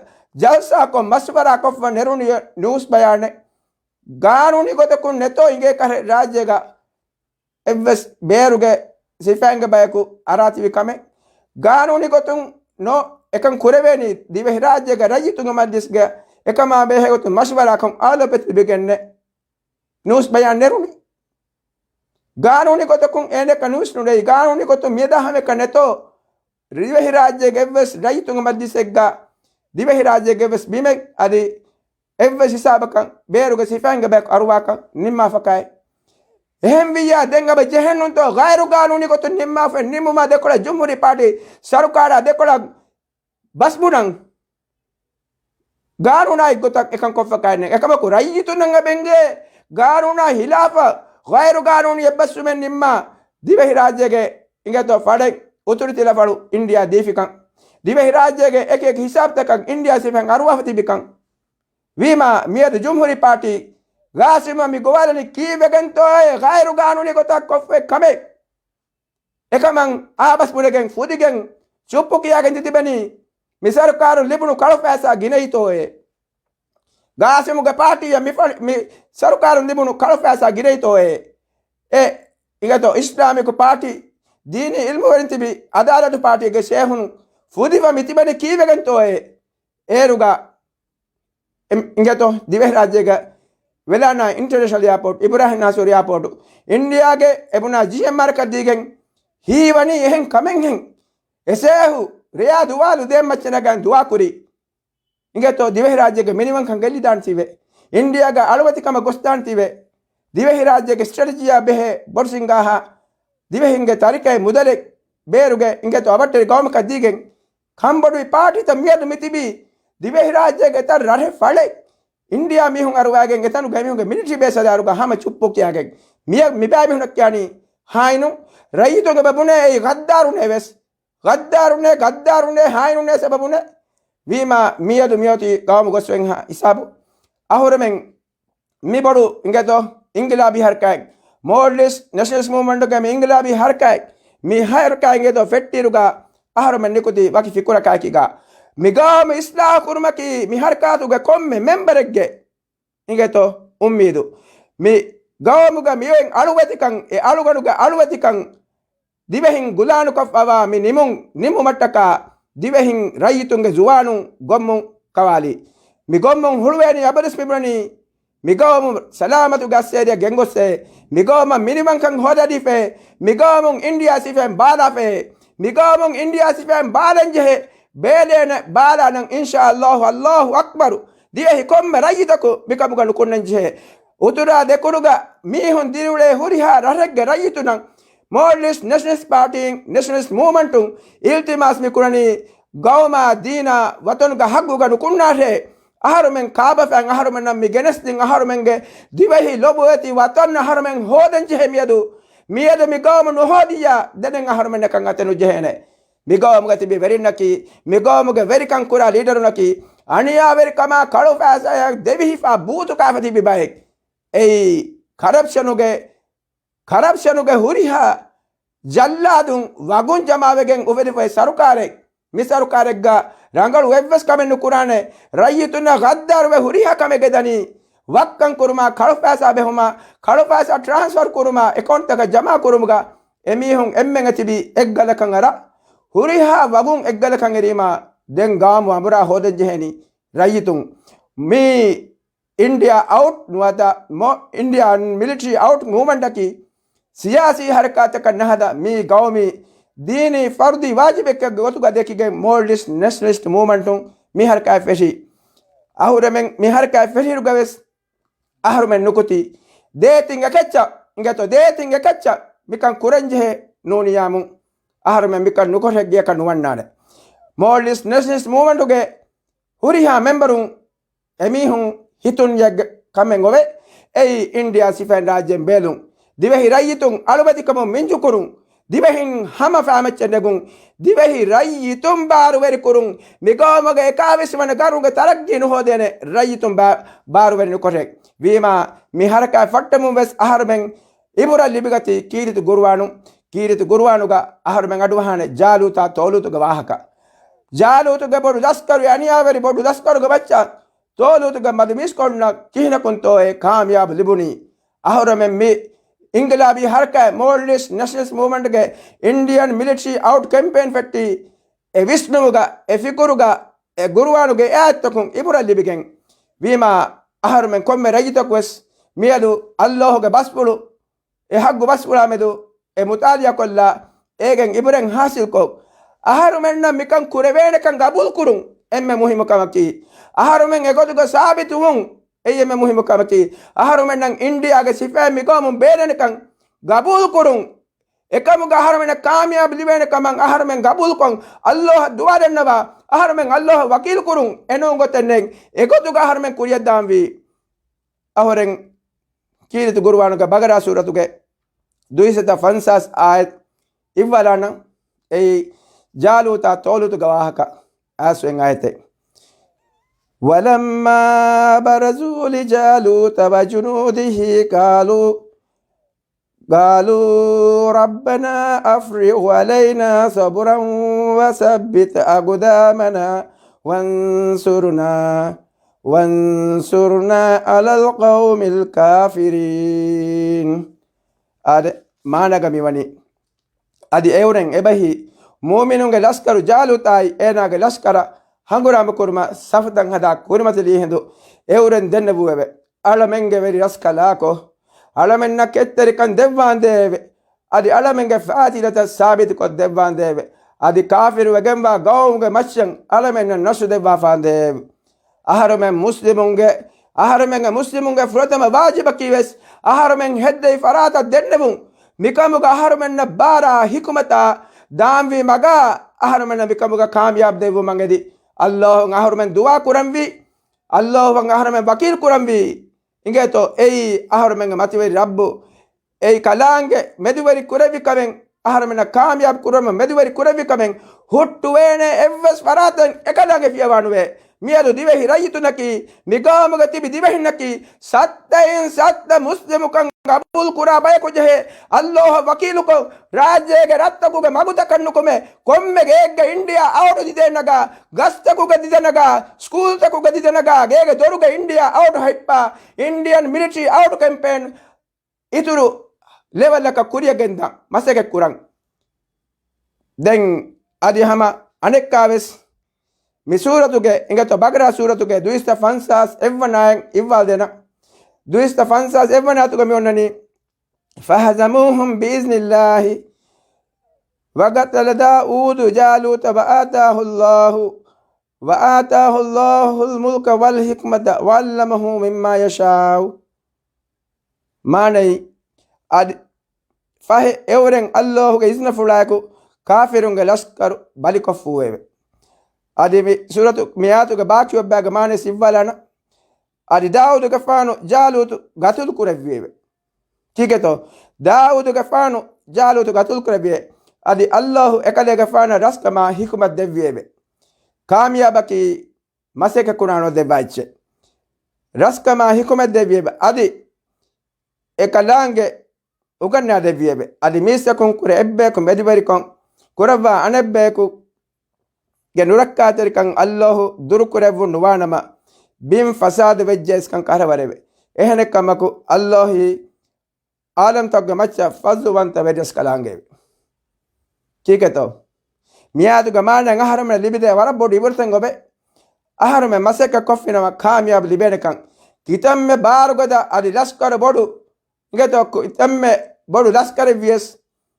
ޖަލްސާކޮށް މަޝްވަރާކޮށްފަ ނެރުނި ނޫސް ބަޔާނެއް. ގާނޫނީ ގޮތަކުން ނެތޯ އިނގޭ ކަހެއް ރާއްޖޭގަ އެއްވެސް ބޭރުގެ ސިފައިންގެ ބަޔަކު އަރާތިބި ކަމެއް. ގާނޫނީ ގޮތުން ނޯ އެކަން ކުރެވޭނީ. ދިވެހިރާއްޖޭގެ ރައްޔިތުންގެ މަޖްލިސްގެ އެކަމާ ބެހޭގޮތުން މަޝްވަރާކޮށް އައުލަބިއްޔަތު ލިބިގެންނޭ ނޫސް ބަޔާން ނެރުނީ. ގާނޫނީ ގޮތަކުން އޭނައަކަށް ނޫސް ނުލެވި. ގާނޫނީ ގޮތުން މިއަދާ ހަމައެކަނި ނެތޯ ދިވެހިރާއްޖޭގެ އެއްވެސް ރައްޔިތުންގެ މަޖްލިސެއްގަ، ދިވެހިރާއްޖޭގެ އެއްވެސް ބިމެއް އަދި އެއްވެސް ހިސާބަކަށް ބޭރުގެ ސިފައިންގެ ބަޔަކު އަރުވާކަށް ނިންމާފަކާއެއް. އެހެންވިއްޔާ ދެން އެބަ ޖެހެންނުންތޯ ޣައިރު ގާނޫނީ ގޮތުން ނިންމާފަ ނިންމުމާ ދެކޮޅަށް ޖުމްހޫރީ ޕާޓީ ސަރުކާރާ ދެކޮޅަށް ބަސްބުނަން. ގާނޫނާ އެއްގޮތަށް އެކަން ކޮށްފަކާއެއް ނެތް. އެކަމަކު ރައްޔިތުންނަށް އެބަ އެނގޭ ގާނޫނާ ހިލާފަށް ޣައިރު ގާނޫނީ އެއްބަސްވުމެއް ނިންމާ ދިވެހިރާއްޖޭގެ އިނގޭތޯ ފަޅެއް އުތުރު ތިލަފަޅު އިންޑިޔާ ދީފިކަން. ދިވެހިރާއްޖޭގެ އެކި އެކި ހިސާބުތަކަށް އިންޑިޔާ ސިފައިން އަރުވާފަ ތިބިކަން. ވީމާ މިއަދު ޖުމްހޫރީ ޕާޓީ ގާސިމަށް މި ގޮވާލަނީ ކީއްވެގެންތޯއޭ ޣައިރު ގާނޫނީ ގޮތަށް ކޮށްފައި ކަމެއް؟ އެކަމަށް އާބަސް ބުނެގެން ފުދިގެން ޗުއްޕު ކިޔާގެން ތި ތިބެނީ މި ސަރުކާރުން ލިބުނު ކަޅުފައިސާ ގިނައީތޯއޭ؟ ގާސިމުގެ ޕާޓީއަށް މި ފަ-، މި ސަރުކާރުން ލިބުނު ކަޅުފައިސާ ގިނައީތޯއޭ؟ އެ އިނގޭތޯ އިސްލާމިކު ޕާޓީ، ދީނީ އިލްމުވެރިން ތިބި އަދާލަތު ޕާޓީގެ ޝޭހުން ފުދިފަ މި ތިބެނީ ކީއްވެގެންތޯއޭ؟ އޭރުގަ އެ-، އިނގޭތޯ ދިވެހިރާއްޖޭގެ ވެލާނާ އިންޓަރނޭޝަނަލް އެއާޕޯޓް، އިބްރާހިމް ނާސިރު އެއާޕޯޓް، އިންޑިޔާގެ އެބުނާ ޖީއެމް މާރަކަށް ދީގެން ހީވަނީ އެހެން ކަމެއްހެން. އެ ޝޭހު ރެޔާ ދުވާލު ދޭ މައްޗަށް ނަގަން ދުވާކުރީ. އިނގޭތޯ ދިވެހިރާއްޖޭގެ މިނިވަންކަން ގެއްލިދާން ތީވެ. އިންޑިޔާގަ އަޅުވެތިކަމަށް ގޮސްދާން ތީވެ. ދިވެހިރާއްޖޭގެ ސްޓްރެޓެޖީއާ ބެހޭ ބޮޑު ސިންގާހާ ދިވެހިންގެ ތަރިކައެއް މުދަލެއް ބޭރުގެ އިނގޭތޯ އަވަށްޓެރި ގައުމަކަށް ދީގެން ކަންބޮޑުވި ޕާޓީތައް މިއަދު މިތިބީ ދިވެހިރާއްޖޭގެ އެތައް ރަށެއް ފަޅެއް އިންޑިޔާ މީހުން އަރުވާގެން އެތަނުގެ މީހުންގެ މިލިޓްރީ ބޭސް އަދާރުގަ ހަމަ ޗުއްޕު ކިޔާގެން މިޔަ-، މިބައިމީހުންނަށް ކިޔާނީ ހާއިނު. ރައްޔިތުން އެބަ ބުނޭ އެއީ ޣައްދާރުންނޭ ވެސް. ޣައްދާރުންނޭ، ޣައްދާރުންނޭ، ހާއިނުންނޭ އެބަ ބުނޭ. ވީމާ މިއަދު މިއޮތީ ގައުމު ގޮސްވެންހާ ހިސާބު. އަހުރެމެން މި ބޮޑު އިނގޭތޯ އިންގިލާބީ ހަރަކާތް، މޯޑްލިސްޓް ނެޝަނަލިސްޓް މޫވްމަންޓުގެ މި އިންގިލާބީ ހަރަކާތް މި ހަރަކާތް އިނގޭތޯ ފެއްޓިއިރުގަ އަހަރުމެން ނިކުތީ ވަކި ފިކުރަކާއެކީގަ. މި ގައުމު އިސްލާހު ކުރުމަކީ މި ހަރަކާތުގެ ކޮންމެ މެމްބަރެއްގެ އިނގޭތޯ އުއްމީދު. މި ގައުމުގެ މިއޮތް އަޅުވެތިކަން، އެ އަޅުގަނޑުގެ އަޅުވެތިކަން ދިވެހިން ގުލާނުކޮށްފަވާ މި ނިމުން ނިމުމަށްޓަކާ ދިވެހިން ރައްޔިތުންގެ ޒުވާނުން ގޮއްމުން ކަވާލީ. މި ގޮއްމުން ހުޅުވޭނީ އަބަދުވެސް މިބުނަނީ މި ގައުމު ސަލާމަތުގެ އައްސޭރިއަށް ގެންގޮއްސޭ، މި ގައުމަށް މިނިވަންކަން ހޯދަދީފޭ، މި ގައުމުން އިންޑިޔާ ސިފައިން ބާލާފޭ، މި ގައުމުން އިންޑިޔާ ސިފައިން ބާލަންޖެހޭ، ބޭލޭނެ ބާލާނަން އިންޝާﷲ، ﷲ އަކްބަރު. ދިވެހި ކޮންމެ ރައްޔިތަކު މިކަމުގަ ނުކުންނަންޖެހޭ. އުތުރާ ދެކުނުގަ މީހުން ދިރިއުޅޭ ހުރިހާ ރަށެއްގެ ރައްޔިތުނަށް މޯޑްލިސްޓް ނެޝަނަލިސްޓް ޕާޓީން، ނެޝަނަލިސްޓް މޫވްމަންޓުން އިލްތިމާސް މިކުރަނީ ގައުމާ ދީނާ ވަތަނުގެ ހައްގުގަ ނުކުންނާށޭ. އަހަރުމެން ކާބަފައިން އަހަރުމެންނަށް މި ގެނެސްދިން އަހަރުމެންގެ ދިވެހި ލޮބުވެތި ވަތަން އަހަރުމެން ހޯދަންޖެހޭ މިއަދު މިއަދު މި ގައުމު ނުހޯދިއްޔާ ދެނެއް އަހަރުމެންނަކަށް އަތެއް ނުޖެހޭނެ. މި ގައުމުގަ ތިބި ވެރިންނަކީ، މި ގައުމުގެ ވެރިކަން ކުރާ ލީޑަރުންނަކީ، އަނިޔާވެރިކަމާ ކަޅު ފައިސާއާ ދެވިހިފާ ބޫތުކާފަ ތިބި ބައެއް. އެއީ ކަރަޕްޝަނުގެ، ކަރަޕްޝަނުގެ ހުރިހާ ޖައްލާދުން ވަގުން ޖަމާވެގެން އުފެދިފައި ސަރުކާރެއް. މި ސަރުކާރެއްގަ ރަނގަޅު އެއްވެސް ކަމެއް ނުކުރާނެ. ރައްޔިތުންނަށް ޣައްދާރުވެ ހުރިހާ ކަމެއް ގެދަނީ. ވައްކަން ކުރުމާ، ކަޅު ފައިސާ ބެހުމާ، ކަޅު ފައިސާ ޓްރާންސްފަރު ކުރުމާ، އެކައުންޓްތަކަށް ޖަމާ ކުރުމުގަ އެމީހުން އެންމެން ތިބި އެއްގަލަކަށް އަރާ، ހުރިހާ ވަގުން އެއްގަލަކަށް އެރީމާ، ދެން ގައުމު އަނބުރާ ހޯދަން ޖެހޭނީ ރައްޔިތުން. މީ އިންޑިއާ އައުޓް ނުވަތަ މޮ-، އިންޑިއާ މިލިޓަރީ އައުޓް މޫވްމަންޓަކީ، ސިޔާސީ ހަރަކާތަކަށް ނަހަދާ މީ ގައުމީ ދީނީ ފަރުދީ ވާޖިބެއްގެ ގޮތުގަ ދެކިގެން މޯލްޑިވްސް ނެޝަނަލިސްޓް މޫވްމަންޓުން މި ހަރަކާތް ފެށީ. އަހުރެމެން މި ހަރަކާތް ފެށިއިރުގަވެސް އަހަރުމެން ނުކުތީ. ދޭތިން އެކައްޗަށް، އިނގޭތޯ، ދޭތިން އެކައްޗަށް މިކަން ކުރަންޖެހޭ ނޫނިޔާމު. އަހަރުމެން މިކަން ނުކޮށެއްގެއަކަށް ނުވަންނާނެ. މޯލްޑިވްސް ނެޝަނަލިސްޓް މޫވްމަންޓުގެ ހުރިހާ މެމްބަރުން އެމީހުން ހިތުން އެއްގެ ކަމެއް އޮވެ. އެއީ އިންޑިއާ ސިފައިން ރާއްޖެން ބޭލުން. ދިވެހި ރައްޔިތުން އަޅުވެތިކަމުން މިންޖުކުރުން. ދިވެހިން ހަމަ ފާމައްޗަށް ނެގުން. ދިވެހި ރައްޔިތުން ބާރުވެރިކުރުން. މިގައުމުގެ އެކާވީސް ވަނަ ގަރުނުގެ ތަރައްގީ ނުހޯދޭނެ ރައްޔިތުން ބާ-، ބާރުވެރި ނުކޮށެ. ވީމާ، މި ހަރަކާތް ފައްޓަމުން ވެސް އަހަރުމެން އިބުރަތް ލިބިގަތީ ކީރިތި ގުރުއާނު، ކީރިތި ގުރުއާނުގަ އަހަރުމެން އަޑުއަހާނެ ޖާލޫތާ ތޯލޫތުގެ ވާހަކަ. ޖާލޫތުގެ ބޮޑު ލަސްކަރު، އަނިޔާވެރި ބޮޑު ލަސްކަރުގެ މައްޗަށް ތޯލޫތުގެ މަދު މީސްކޮޅުންނަށް ކިހިނަކުންތޯއޭ ކާމިޔާބު ލިބުނީ؟ އަހަރުމެން މި އިންގިލާބީ ހަރަކާތް މޯލްޑިވްސް ނެޝަނަލިސްޓް މޫވްމަންޓްގެ އިންޑިއަން މިލިޓަރީ އައުޓް ކެމްޕޭން ފެއްޓީ އެ ވިސްނުމުގަ، އެ ފިކުރުގަ، އެ ގުރުއާނުގެ އާޔަތްތަކުން އިބުރަތް ލިބިގެން. ވީމާ، އަހަރުމެން ކޮންމެ ރައްޔިތަކު ވެސް މިއަދު އައްލާހުގެ ބަސްފުޅު، އެ ހައްގު ބަސްފުޅާ މެދު އެ މުޠާލިޢާ ކޮށްލާ، އޭގެން އިބުރަތް ހާސިލްކޮށް، އަހަރުމެންނަށް މިކަން ކުރެވޭނެކަން ގަބޫލުކުރުން އެންމެ މުހިއްމު ކަމަކީ. އަހަރުމެން އެގޮތުގަ ސާބިތު ވުން އެއީ އެންމެ މުހިއްމު ކަމަކީ. އަހަރުމެންނަށް އިންޑިއާގެ ސިފައިން މިގައުމުން ބޭނުންކަން ގަބޫލުކުރުން. އެކަމުގަ އަހަރުމެންނަށް ކާމިޔާބު ލިބޭނެ ކަމަށް އަހަރުމެން ގަބޫލުކޮށް، އައްލާހަށް ދުޢާ ދަންނަވާ، އަހަރުމެން އައްލާހަށް ވަކީލުކުރުން. އެނޫން ގޮތެއް ނެތް. އެގޮތުގަ އަހަރުމެން ކުރިޔަށްދާންވީ. އަހަރެން ކީރިތި ގުރުއާނުގެ ބަގަރާ ސޫރަތުގެ ދުއިސައްތަ ފަންސާސް އާޔަތް އިއްވާލާނަން. އެއީ ޖާލޫތާ ތޯލޫތުގެ ވާހަކަ އައިސްފައި އާޔަތެއް. ولما برزوا لجالوت وجنوده قالوا قالوا ربنا أفرغ علينا صبرا وثبت أقدامنا وانصرنا، وانصرنا على القوم الكافرين. އާދެ، މާނަގަ މިވަނީ. އަދި އެއުރެން އެބަހީ މުއުމިނުންގެ ލަސްކަރު ޖާލޫތާއި އޭނާގެ ލަސްކަރަށް ހަނގުރާމަ ކުރުމަށް ސަފުތައް ހަދާ ކުރިމަތިލީ ހިނދު އެއުރެން ދެންނެވުއެވެ. އަޅަމެންގެ ވެރި ރަސްކަލާކޮ، އަޅަމެންނަށް ކެތްތެރިކަން ދެއްވާނދޭވެ. އަދި އަޅަމެންގެ ފާތިލަތައް ސާބިތުކޮށް ދެއްވާނދޭވެ. އަދި ކާފިރުވެގެންވާ ގައުމުގެ މައްޗަށް އަޅަމެންނަށް ނަޞްރު ދެއްވާފާނދޭވެ. އަހަރުމެން މުސްލިމުންގެ، އަހަރުމެންގެ މުސްލިމުންގެ ފުރަތަމަ ވާޖިބަކީ ވެސް އަހަރުމެން ހެއްދެވި ފަރާތަށް ދެންނެވުން. މިކަމުގަ އަހަރުމެންނަށް ބާރާ ހިކުމަތާ ދާންވީ މަގާ އަހަރުމެންނަށް މިކަމުގަ ކާމިޔާބު ދެއްވުމަށް އެދި. އައްލާހު އަހަރުމެން ދުޢާ ކުރަންވީ. އައްލާހު އަހަރުމެން ވަކީލް ކުރަންވީ. އިނގޭތޯ އެއީ އަހަރުމެންގެ މަތިވެރި ރައްބު. އެއީ ކަލާނގެ މެދުވެރި ކުރެއްވި ކަމެއް، އަހަރުމެންނަށް ކާމިޔާބު ކުރުމަށް މެދުވެރި ކުރެއްވި ކަމެއް. ހުއްޓުވޭނެ އެއްވެސް ފަރާތެއް އެކަލާނގެ ފިޔަވާނުވޭ. މިއަދު ދިވެހި ރައްޔިތުންނަކީ، މިގައުމުގަ ތިބި ދިވެހިންނަކީ، ސައްތައިން ސައްތަ މުސްލިމުކަން ގަބޫލު ކުރާ ބަޔަކު ޖެހޭ. އައްލާހަށް ވަކީލުކޮށް، ރާއްޖޭގެ ރަށްތަކުގެ މަގުތަކަށް ނުކުމެ، ކޮންމެ ގެއެއްގަ އިންޑިއާ އައުޓު ދިދޭ ނަގާ، ގަސްތަކުގަ ދިދަ ނަގާ، ސްކޫލްތަކުގަ ދިދަ ނަގާ، ގޭގެ ދޮރުގަ އިންޑިއާ އައުޓު ހައްޕާ، އިންޑިއަން މިލިޓަރީ އައުޓު ކެމްޕޭން އިތުރު ލެވަލްއަކަށް ކުރިޔަށް ގެންދާ މަސައްކަތް ކުރަން. ދެން އަދި ހަމަ އަނެއްކާވެސް މި ސޫރަތުގެ އިނގޭތޯ ބަގަރާ ސޫރަތުގެ ދުއިސައްތަ ފަންސާސް އެއްވަނަ އާޔަތް އިއްވާލު ދޭނަން. ދުއިސައްތަ ފަންސާސް އެއްވަނަ އާޔަތުގަ މި އޮންނަނީ، فهزموهم بإذن الله وقتل داود جالوت وآتاه الله، وآتاه الله الملك والحكمة وعلمه مما يشاء. މާނައީ، އަދި ފަހެ އެއުރެން އައްލާހުގެ އިޒްނަފުޅާއެކު ކާފިރުންގެ ލަސްކަރު ބަލިކޮށްފޫއެވެ. އަދި މި ސޫރަތު މި އާޔަތުގެ ބާކީ އޮއްބާގެ މާނަޔަށް ސިއްވާލާނަ. އަދި ދާއޫދުގެފާނު ޖާލޫތު ގަތުލު ކުރެއްވިއެވެ. ކީކޭތޯ؟ ދާއޫދުގެފާނު ޖާލޫތު ގަތުލުކުރެއްވިއޭ. އަދި ﷲ އެކަލޭގެފާނަށް ރަސްކަމާ ޙިކުމަތް ދެއްވިއެވެ. ކާމިޔާބަކީ މަސައްކަތް ކުރާނަމަ ދެއްވާ އެއްޗެއް. ރަސްކަމާ ޙިކުމަތް ދެއްވިއެވެ. އަދި އެކަލާނގެ އުގަންނާ ދެއްވިއެވެ. އަދި މީސްތަކުން ކުރެ އެއްބަޔަކު މެދުވެރިކޮށް ކުރައްވާ އަނެއްބަޔަކުގެ ނުރައްކާތެރިކަން ﷲ ދުރުކުރެއްވުން ނުވާނަމަ، ބިން ފަސާދަ ވެއްޖެ އިސްކަން ކަހަލަ ވަރެވެ. އެހެނެއްކަމަކު ﷲ އީ އާލަމްތަކުގެ މައްޗަށް ފަޟްލުވަންތަ ވެރިރަސްކަލާނގެއެވެ. ކީކޭތޯ؟ މިއާދުގެ މާނައިން އަހަރުމެން ލިބިދޭ ވަރަށް ބޮޑު އިބުރަތެއް އޮވޭ. އަހަރުމެން މަސައްކަތް ކޮށްފިނަމަ ކާމިޔާބު ލިބޭނެކަން. ކިތަންމެ ބާރުގަދަ އަދި ލަސްކަރު ބޮޑު، އިނގޭތޯ، ކިތަންމެ ބޮޑު ލަސްކަރެއްވިޔަސް،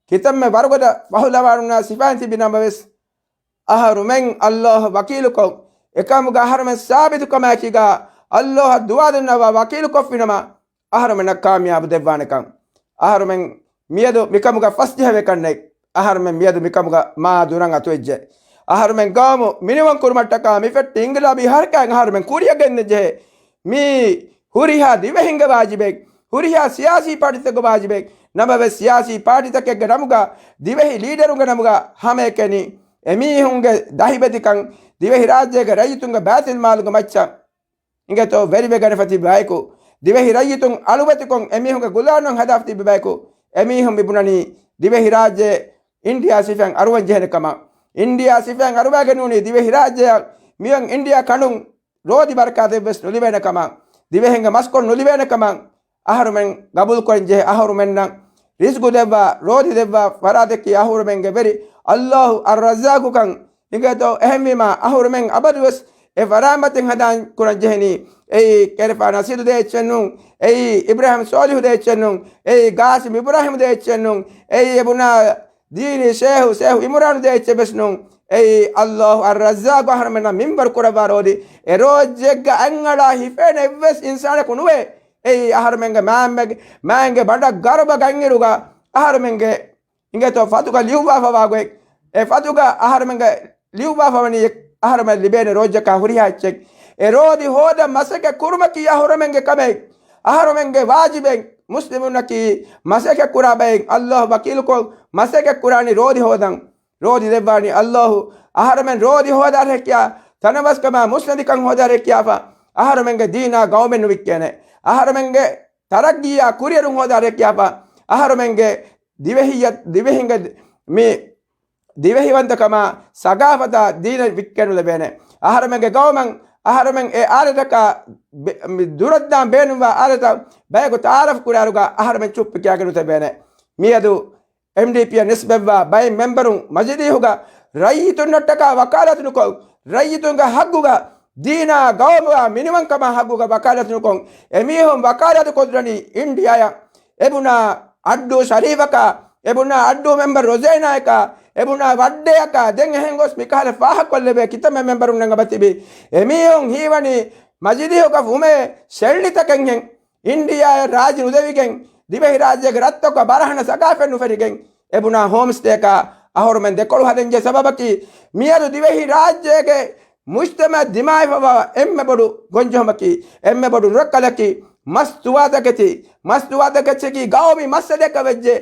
ކިތަންމެ ވަރުގަދަ ފަހުލަވާނުންނާ ސިފައިން ތިބި ނަމަވެސް، އަހަރުމެން ﷲ އަށް ވަކީލުކޮށް، އެކަމުގަ އަހަރުމެން ސާބިތުކަމާއެކީގަ ﷲ އަށް ދުޢާ ދެންނަވާ ވަކީލުކޮށްފިނަމަ، އަހަރުމެންނަށް ކާމިޔާބު ދެއްވާނެކަން. އަހަރުމެން މިއަދު މިކަމުގަ ފަސްޖެހެވޭ ކަންނެއް. އަހަރުމެން މިއަދު މިކަމުގަ މާ ދުރަށް އަތުވެއްޖެ. އަހަރުމެން ގައުމު މިނިވަން ކުރުމަށްޓަކާ މި ފެއްޓި އިންގިލާބީ ހަރަކާތް އަހަރުމެން ކުރިއަށް ގެންދަން ޖެހޭ. މީ ހުރިހާ ދިވެހިންގެ ވާޖިބެއް، ހުރިހާ ސިޔާސީ ޕާޓީތަކުގެ ވާޖިބެއް. ނަމަވެސް ސިޔާސީ ޕާޓީތަކެއްގެ ނަމުގަ، ދިވެހި ލީޑަރުންގެ ނަމުގަ ހަމައެކަނި އެމީހުންގެ ދަހިބެތިކަން ދިވެހިރާއްޖޭގެ ރައްޔިތުންގެ ބައިތުލްމާލުގެ މައްޗަށް އިނގޭތޯ ވެރިވެގަނެފަ ތިބި ބަޔަކު، ދިވެހި ރައްޔިތުން އަޅުވެތިކޮށް އެމީހުންގެ ގުލާނުން ހަދާފަ ތިބި ބަޔަކު، އެމީހުން މިބުނަނީ ދިވެހިރާއްޖެ އިންޑިއާ ސިފައިން އަރުވަން ޖެހޭނެ ކަމަށް. އިންޑިއާ ސިފައިން އަރުވައިގެން ނޫނީ ދިވެހިރާއްޖެއަށް މިއޮތް އިންޑިއާ ކަނޑުން ރޯދި ބަރަކާތެއްވެސް ނުލިބޭނެ ކަމަށް، ދިވެހިންގެ މަސްކޮޅު ނުލިބޭނެ ކަމަށް އަހަރުމެން ގަބޫލުކުރަން ޖެހޭ. އަހަރުމެންނަށް ރިޒްގު ދެއްވާ، ރޯދި ދެއްވާ ފަރާތަކީ އަހުރުމެންގެ ވެރި ﷲ އައްރައްޒާޤުކަން. އިނގޭތޯ އެހެންވީމާ އަހުރުމެން އަބަދުވެސް އެ ފަރާމަތިން ހަނދާން ކުރަން ޖެހެނީ. އެއީ ކެރެފާ ނަސީދު ދޭ އެއްޗެއް ނޫން. އެއީ އިބްރާހިމް ސޯލިހު ދޭ އެއްޗެއް ނޫން. އެއީ ގާސިމް އިބްރާހިމް ދޭ އެއްޗެއް ނޫން. އެއީ އެބުނާ ދީނީ ޝޭހު، ޝޭހު އިމްރާނު ދޭ އެއްޗެއް ވެސް ނޫން. އެއީ ﷲ އައްރައްޒާޤު އަހަރުމެންނަށް މިންވަރު ކުރައްވާ ރޯދި. އެ ރޯއްޖެއްގަ އަތްއަޅާ ހިފޭނެ އެއްވެސް އިންސާނަކު ނުވޭ. އެއީ އަހަރުމެންގެ މާންމެގެ، މާންގެ ބަނޑަށް ގަރުބަ ގަންއިރުގަ އަހަރުމެންގެ އިނގޭތޯ ފަތުގަ ލިޔުއްވާފަވާ ގޮތް. އެ ފަތުގަ އަހަރުމެންގެ ލިޔުއްވާފަވަނީ އަހަރުމެން ލިބޭނެ ރޯއްޖަކާ ހުރިހާ އެއްޗެއް. އެ ރޯދި ހޯދަން މަސައްކަތް ކުރުމަކީ އަހުރުމެންގެ ކަމެއް. އަހަރުމެންގެ ވާޖިބެއް. މުސްލިމުންނަކީ މަސައްކަތް ކުރާ ބައެއް. ﷲ ވަކީލުކޮށް މަސައްކަތް ކުރާނީ ރޯދި ހޯދަން. ރޯދި ދެއްވާނީ ﷲ. އަހަރުމެން ރޯދި ހޯދާ ރެއްކިޔާ، ތަނަވަސްކަމާ މުސްނަދިކަން ހޯދާ ރެއްކިޔާފަ، އަހަރުމެންގެ ދީނާ ގައުމެއް ނުވިއްކޭނެ. އަހަރުމެންގެ ތަރައްގީއާ ކުރިއެރުން ހޯދާ ރެއްކިޔާފަ، އަހަރުމެންގެ ދިވެހިއްޔަ-، ދިވެހިންގެ މި ދިވެހިވަންތަކަމާ ސަގާފަތާ ދީނަށް ވިއްކެން ނުލެވޭނެ. އަހަރުމެންގެ ގައުމަށް އަހަރުމެން އެ އާދަތަކާ ބެ-، މި ދުރަށްދާން ބޭނުންވާ އާދަތައް ބަޔަކު ތައާރަފް ކުރާއިރުގަ އަހަރުމެން ޗުއްޕު ކިޔާގެން ނުތެބޭނެ. މިއަދު އެމްޑީޕީއަށް ނިސްބަތްވާ ބައެއް މެމްބަރުން މަޖިލީހުގަ ރައްޔިތުންނަށްޓަކާ ވަކާލާތު ނުކޮށް، ރައްޔިތުންގެ ހައްގުގަ ދީނާ ގައުމުގަ މިނިވަންކަމާ ހައްގުގަ ވަކާލާތު ނުކޮށް، އެމީހުން ވަކާލާތު ކޮށްދަނީ އިންޑިއާއަށް. އެބުނާ އައްޑޫ ޝަރީފަކާ، އެބުނާ އައްޑޫ މެމްބަރު ރޮޒޭނާއަކާ، އެބުނާ ވައްޑޭއަކާ، ދެން އެހެން ގޮސް މިކަހަލަ ފާހަގަކޮށްލެވޭ ކިތަންމެ މެމްބަރުންނަށް އަބަދު ތިބި. އެމީހުން ހީވަނީ މަޖިލީހުގަ ވުމޭ ޝެއްޅިތަކެއްހެން. އިންޑިއާއަށް ރާޒި ނުދެވިގެން، ދިވެހިރާއްޖޭގެ ރަށްތަކުގަ ބަރަހަނަ ސަގާފަތް ނުފެނިގެން، އެބުނާ ހޯމްސްޓޭއަކާ އަހުރުމެން ދެކޮޅު ހަދަންޖެހޭ ސަބަބަކީ، މިއަދު ދިވެހިރާއްޖޭގެ މުޖްތަމައަށް ދިމާވެފަވާ އެންމެ ބޮޑު ގޮންޖެހުމަކީ، އެންމެ ބޮޑު ނުރައްކަލަކީ، މަސްތުވާތަކެތި، މަސްތުވާތަކެތި ގައުމީ މައްސަލައަކަށް ވެއްޖެ،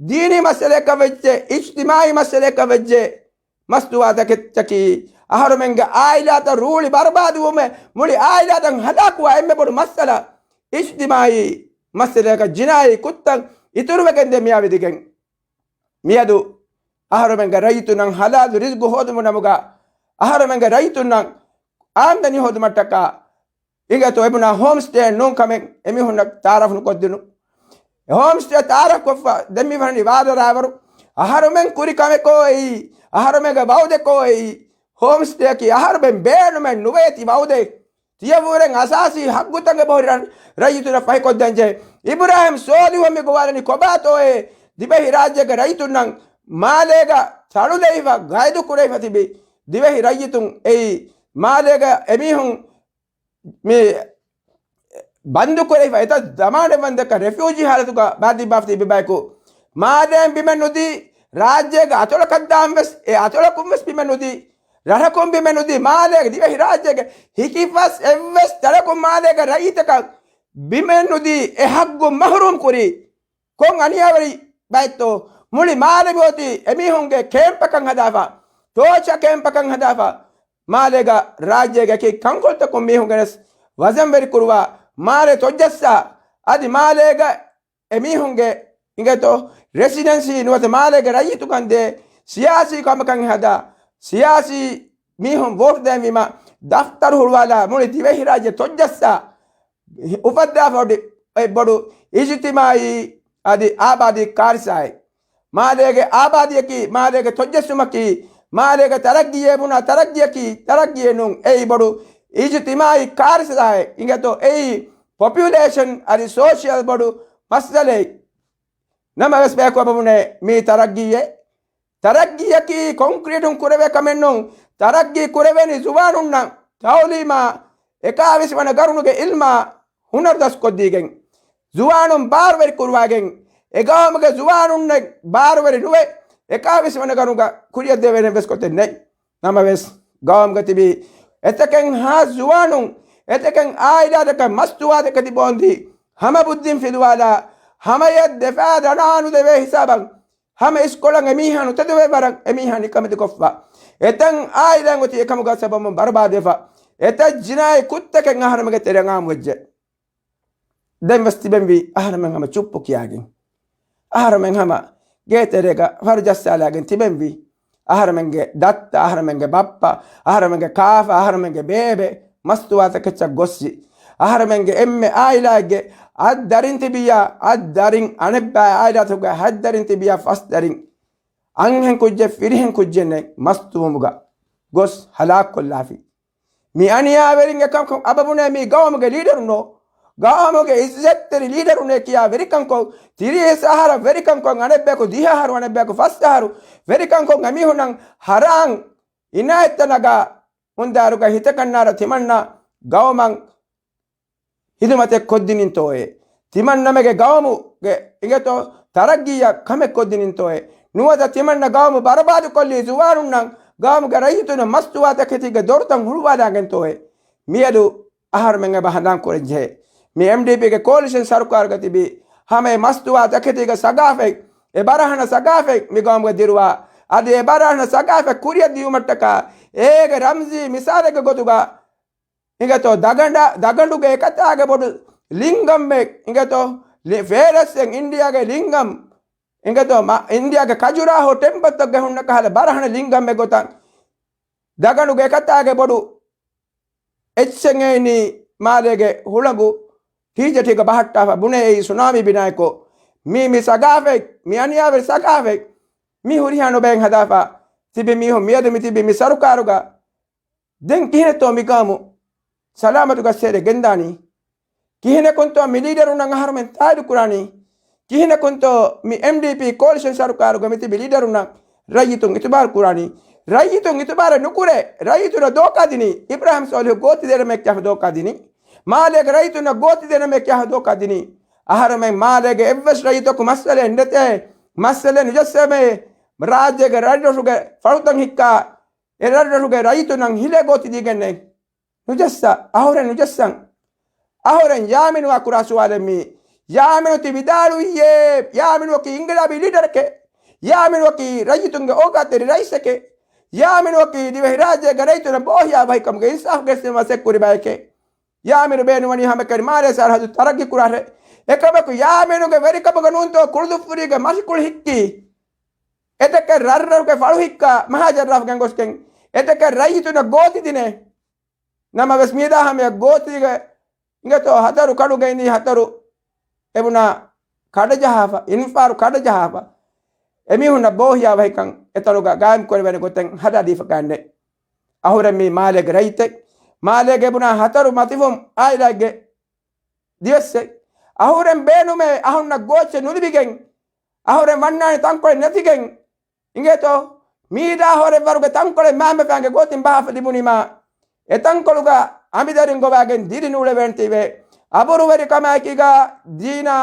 ދީނީ މައްސަލައަކަށް ވެއްޖެ، އިޖްތިމާއީ މައްސަލައަކަށް ވެއްޖެ، މަސްތުވާތަކެތި އަހަރުމެންގެ އާއިލާތައް ރޫޅި ބަރުބާދުވުމެއް، މުޅި އާއިލާތައް ހަލާކުވާ އެންމެ ބޮޑު މައްސަލަ، އިޖްތިމާއީ މައްސަލައަކަށް ޖިނާއީ ކުށްތައް އިތުރުވެގެންދޭ މިއާ ވިދިގެން. މިއަދު އަހަރުމެންގެ ރައްޔިތުންނަށް ހަލާލު ރިޒްގު ހޯދުމުގެ ނަމުގަ، އަހަރުމެންގެ ރައްޔިތުންނަށް އާމްދަނީ ހޯދުމަށްޓަކާ، އިނގޭތޯ އެބުނާ ހޯމްސްޓޭއެއް ނޫން ކަމެއް އެމީހުންނަށް ތައާރަފް ނުކޮށްދިނުން. ހޯމްސްޓޭ ތައާރަފް ކޮށްފަ ދެން މި ފަހަނީ ވާދަ ރާވަރު. އަހަރުމެން ކުރި ކަމެކޯ އެއީ، އަހަރުމެންގެ ވައުދެކޯ އެއީ. ހޯމްސްޓޭއަކީ އަހަރުމެން ބޭނުމެއް ނުވޭތި ވައުދެއް. ތިޔަ ވުރެން އަސާސީ ހައްގުތަކެއް ބޮހި ރަ-، ރައްޔިތުންނަށް ފަހިކޮށްދޭންޖެހޭ. އިބުރާހިމް ސޯލިހު މި ގޮވާލަނީ ކޮބާތޯއޭ؟ ދިވެހިރާއްޖޭގެ ރައްޔިތުންނަށް މާލޭގަ ތަޅުލައިފަ ގައިދު ކުރެވިފަ ތިބި ދިވެހި ރައްޔިތުން އެއީ، މާލޭގަ އެމީހުން މި ބަންދުކުރެވިފަ އެތައް ޒަމާނެއް ވަންދަކަށް ރެފިއުޖީ ހާލަތުގަ ބާއްދިއްބާފަ ތިބި ބަޔަކު، މާލޭން ބިމެއް ނުދީ، ރާއްޖޭގެ އަތޮޅަކަށް ދާން ވެސް، އެ އަތޮޅަކުން ވެސް ބިމެއް ނުދީ، ރަށަކުން ބިމެއް ނުދީ، މާލޭގެ ދިވެހި ރާއްޖޭގެ ހިކިފަސް އެއްވެސް ތަނަކުން މާލޭގެ ރައްޔިތަކަށް ބިމެއް ނުދީ، އެ ހައްގު މަހުރޫމް ކުރީ. ކޮން އަނިޔާވެރި ބައެއްތޯ؟ މުޅި މާލެ މިއޮތީ އެމީހުންގެ ކޭމްޕަކަށް ހަދާފަ، ޓޯޗާ ކޭމްޕަކަށް ހަދާފަ، މާލޭގަ ރާއްޖޭގެ އެކި ކަންކޮޅުތަކުން މީހުން ގެނެސް ވަޒަންވެރި ކުރުވާ، މާލެ ތޮއްޖައްސާ، އަދި މާލޭގަ އެމީހުންގެ އިނގޭތޯ ރެސިޑެންސީ ނުވަތަ މާލޭގެ ރައްޔިތުކަން ދޭ ސިޔާސީ ކަމަކަށް ހަދާ، ސިޔާސީ މީހުން ވޯޓް ދޭންވީމަ ދަފްތަރު ހުޅުވާލާ މުޅި ދިވެހިރާއްޖެ ތޮއްޖައްސާ އުފައްދާފަ އޮތް ބޮޑު އިޖުތިމާއީ އަދި އާބާދީ ކާރިސާއެއް. މާލޭގެ އާބާދީއަކީ، މާލޭގެ ތޮއްޖެއްސުމަކީ، މާލޭގެ ތަރައްގީއޭ ބުނާ ތަރައްގީއަކީ، ތަރައްގީއެއް ނޫން. އެއީ ބޮޑު އިޖުތިމާއީ ކާރިސާއެއް. އިނގޭތޯ އެއީ ޕޮޕިއުލޭޝަން އަދި ސޯޝިއަލް ބޮޑު މައްސަލައެއް. ނަމަވެސް ބަޔަކު އެބަ ބުނޭ މީ ތަރައްގީއޭ. ތަރައްގީއަކީ ކޮންކްރީޓުން ކުރެވޭ ކަމެއް ނޫން. ތަރައްގީ ކުރެވޭނީ ޒުވާނުންނަށް ތައުލީމާ، އެކާވީސް ވަނަ ގަރުނުގެ އިލްމާ ހުނަރު ދަސްކޮށްދީގެން، ޒުވާނުން ބާރުވެރި ކުރުވާގެން، އެ ގައުމުގެ ޒުވާނުންނެއް ބާރުވެރި ނުވެ، އެކާވީސް ވަނަ ގަރުނުގަ ކުރިއަށް ދެވޭނެ ވެސް ގޮތެއް ނެތް. ނަމަވެސް، ގައުމުގަ ތިބި އެތަކެއް ހާސް ޒުވާނުން، އެތަކެއް އާއިލާތަކަށް މަސްތުވާތަކެތި ބޯންދީ، ހަމަ ބުއްދިން ފިލުވާލާ، ހަމަޔަށް ދެފާ ދަނާ ނުދެވޭ ހިސާބަށް، ހަމަ އިސްކޮޅަށް އެމީހާ ނުތެދުވޭ ވަރަށް އެމީހާ ނިކަމެތި ކޮށްފަ. އެތައް އާއިލާ އޮތީ އެކަމުގަ ސަބަބުން ބަރުބާދުވެފަ. އެތައް ޖިނާއީ ކުށްތަކެއް އަހަރެމެންގެ ތެރެއަށް އާއްމުވެއްޖެ. ދެން ވެސް ތިބެންވީ އަހަރެމެން ހަމަ ޗުއްޕު ކިޔާގެން. އަހަރެމެން ހަމަ ގޭތެރޭގަ ފަރު ޖައްސާލާގެން ތިބެންވީ. އަހަރެމެންގެ ދައްތަ، އަހަރެމެންގެ ބައްޕަ، އަހަރެމެންގެ ކާފަ، އަހަރެމެންގެ ބޭބެ، މަސްތުވާތަކެއްޗަށް ގޮއްސި. އަހަރެމެންގެ އެންމެ އާއިލާއެއްގެ އަށް ދަރިން ތިބިއްޔާ، އަށް ދަރިން އަނެއްބައި އާއިލާތަކުގެ ހަތް ދަރިން ތިބިއްޔާ ފަސް ދަރިން. އަންހެން ކުއްޖެއް ފިރިހެން ކުއްޖެއް ނެތް މަސްތުވުމުގަ ގޮސް ހަލާކުކޮށްލާފި. މި އަނިޔާވެރިން އެކަމަކު އަބަބުނޭ މީ ގައުމުގެ ލީޑަރުނޯ، ގައުމުގެ އިއްޒަތްތެރި ލީޑަރުނޭ ކިޔާ ވެރިކަންކޮށް، ތިރީސް އަހަރަށް ވެރިކަންކޮށް، އަނެއްބަޔަކު ދިހަ އަހަރު، އަނެއްބަޔަކު ފަސް އަހަރު ވެރިކަންކޮށް އެމީހުންނަށް ހަރާން އިނާޔަތްތައް ނަގާ ހުންދާރުގަ ހިތަކަންނާރަ ތިމަންނަ ގައުމަށް ހިދުމަތެއް ކޮށްދިނިންތޯއޭ؟ ތިމަންނަމެގެ ގައުމުގެ އިނގޭތޯ ތަރައްގީއަށް ކަމެއް ކޮށްދިނިންތޯއޭ؟ ނުވަތަ ތިމަންނަ ގައުމު ބަރުބާދުކޮށްލީ ޒުވާނުންނަށް ގައުމުގެ ރައްޔިތުންނަށް މަސްތުވާތަކެތީގެ ދޮރުތައް ހުޅުވާލާގެންތޯއޭ؟ މިއަދު އަހަރުމެން އެބަ ހަނދާން ކުރަންޖެހޭ. މި އެމްޑީޕީގެ ކޯލިޝަން ސަރުކާރުގަ ތިބި ހަމަ އެ މަސްތުވާތަކެތީގެ ސަގާފަތް، އެ ބަރަހަނަ ސަގާފަތް މި ގައުމުގަ ދިރުވާ، އަދި އެ ބަރަހަނަ ސަގާފަތް ކުރިއަށް ދިޔުމަށްޓަކާ އޭގެ ރަމްޒީ މިސާލެއްގެ ގޮތުގަ އިނގޭތޯ ދަގަނޑަ-، ދަގަނޑުގެ އެކަތާގެ ބޮޑު ލިންގަމެއް އިނގޭތޯ ލި-، ފޭރެއްސެއް އިންޑިޔާގެ ލިންގަމް އިނގޭތޯ މަ-، އިންޑިޔާގެ ކަޖުރާހޯ ޓެމްޕަތްތަކުގެ ހުންނަ ކަހަލަ ބަރަހަނަ ލިންގަމެއް ގޮތަށް ދަގަނޑުގެ އެކަތާގެ ބޮޑު އެއްޗެއް އެއިނީ މާލޭގެ ހުޅަނގު ޓީޖެޓީގަ ބަހައްޓާފަ ބުނޭ އެއީ ސުނާމީ ބިނާއެކޯ. މީ، މި ސަގާފަތް، މި އަނިޔާވެރި ސަގާފަތް މި ހުރިހާ ނުބައިން ހަދާފަ ތިބި މީހުން މިއަދު މި ތިބި މި ސަރުކާރުގަ ދެން ކިހިނެއްތޯ މި ގައުމު ސަލާމަތުގަ ސޭރެ ގެންދާނީ؟ ކިހިނަކުންތޯ މި ލީޑަރުންނަށް އަހަރުމެން ތާއިދު ކުރާނީ؟ ކިހިނަކުންތޯ މި އެމްޑީޕީ ކޯލިޝަން ސަރުކާރުގަ މި ތިބި ލީޑަރުންނަށް ރައްޔިތުން އިތުބާރު ކުރާނީ؟ ރައްޔިތުން އިތުބާރެއް ނުކުރޭ. ރައްޔިތުންނަށް ދޯކާ ދިނީ އިބްރާހިމް ސޯލިހު ގޯތި ދޭނަމޭ ކިޔާފަ ދޯކާ ދިނީ. މާލޭގެ ރައްޔިތުންނަށް ގޯތި ދޭނަމޭ ކިޔާފަ ދޯކާ ދިނީ. އަހަރުމެން މާލޭގެ އެއްވެސް ރައްޔިތަކު މައްސަލައެއް ނެތޭ، މައްސަލައެއް ނުޖައްސަމޭ، ރާއްޖޭގެ ރަށްރަށުގެ ފަޅުތައް ހިއްކާ އެ ރަށްރަށުގެ ރައްޔިތުންނަށް ހިލޭ ގޯތި ދީގެންނެއް ނުޖައްސާ، އަހުރެން ނުޖައްސަން. އަހުރެން ޔާމިނުއާ ކުރާ ސުވާލެއް މީ. ޔާމިނު ތި ވިދާޅުވިއޭ، ޔާމިނުއަކީ އިންގިލާބީ ލީޑަރެކޭ. ޔާމިނުއަކީ ރައްޔިތުންގެ އޯގާތެރި ރައީސެކޭ. ޔާމިނުއަކީ ދިވެހިރާއްޖޭގެ ރައްޔިތުންނަށް ބޯހިޔާވަހިކަމުގެ އިންސާފު ގެއްސެވުމަށް އެއްކުރި ބައެކޭ. ޔާމިނު ބޭނުންވަނީ ހަމައެކަނި މާލޭ ސަރަހައްދު ތަރައްގީ ކުރާށޭ. އެކަމަކު ޔާމިނުގެ ވެރިކަމުގަ ނޫންތޯ ކުޅުދުއްފުރީގެ މަށިކުޅި ހިއްކީ. އެތަކެއް ރަށްރަށުގެ ފަޅު ހިއްކާ މަހާ ޖައްރާފަށް ގެންގޮސްގެން އެތަކެއް ރައްޔިތުންނަށް ގޯތި ދިނޭ. ނަމަވެސް މިއަދާ ހަމަޔަށް ގޯތީގެ އިނގޭތޯ ހަތަރު ކަޑުގައިނީ ހަތަރު އެބުނާ ކަޑަޖަހާފަ، އިންފާރު ކަޑަޖަހާފަ، އެމީހުންނަށް ބޯހިޔާވަހިކަން އެތަނުގަ ގާއިމް ކުރެވޭނެ ގޮތެއް ހަދާދީފަކާންނެ. އަހުރެން މީ މާލޭގެ ރައްޔިތެއް، މާލޭގެ އެބުނާ ހަތަރު މަތިފުން އާއިލާއެއްގެ ދިވެއްސެއް. އަހުރެން ބޭނުމޭ އަހުންނަށް ގޯއްޗެއް ނުލިބިގެން، އަހުރެން ވަންނާނެ ތަންކޮޅެއް ނެތިގެން، އިނގޭތޯ؟ މީދާ ހޯރެއްވަރުގެ ތަންކޮޅެއް މާމެފާންގެ ގޯތިން ބަހާފަ ލިބުނީމާ، އެ ތަންކޮޅުގަ އަނބިދަރިން ގޮވާގެން ދިރި ނޫޅެވޭނެތީވެ. އަބުރުވެރިކަމާއެކީގަ ދީނާ،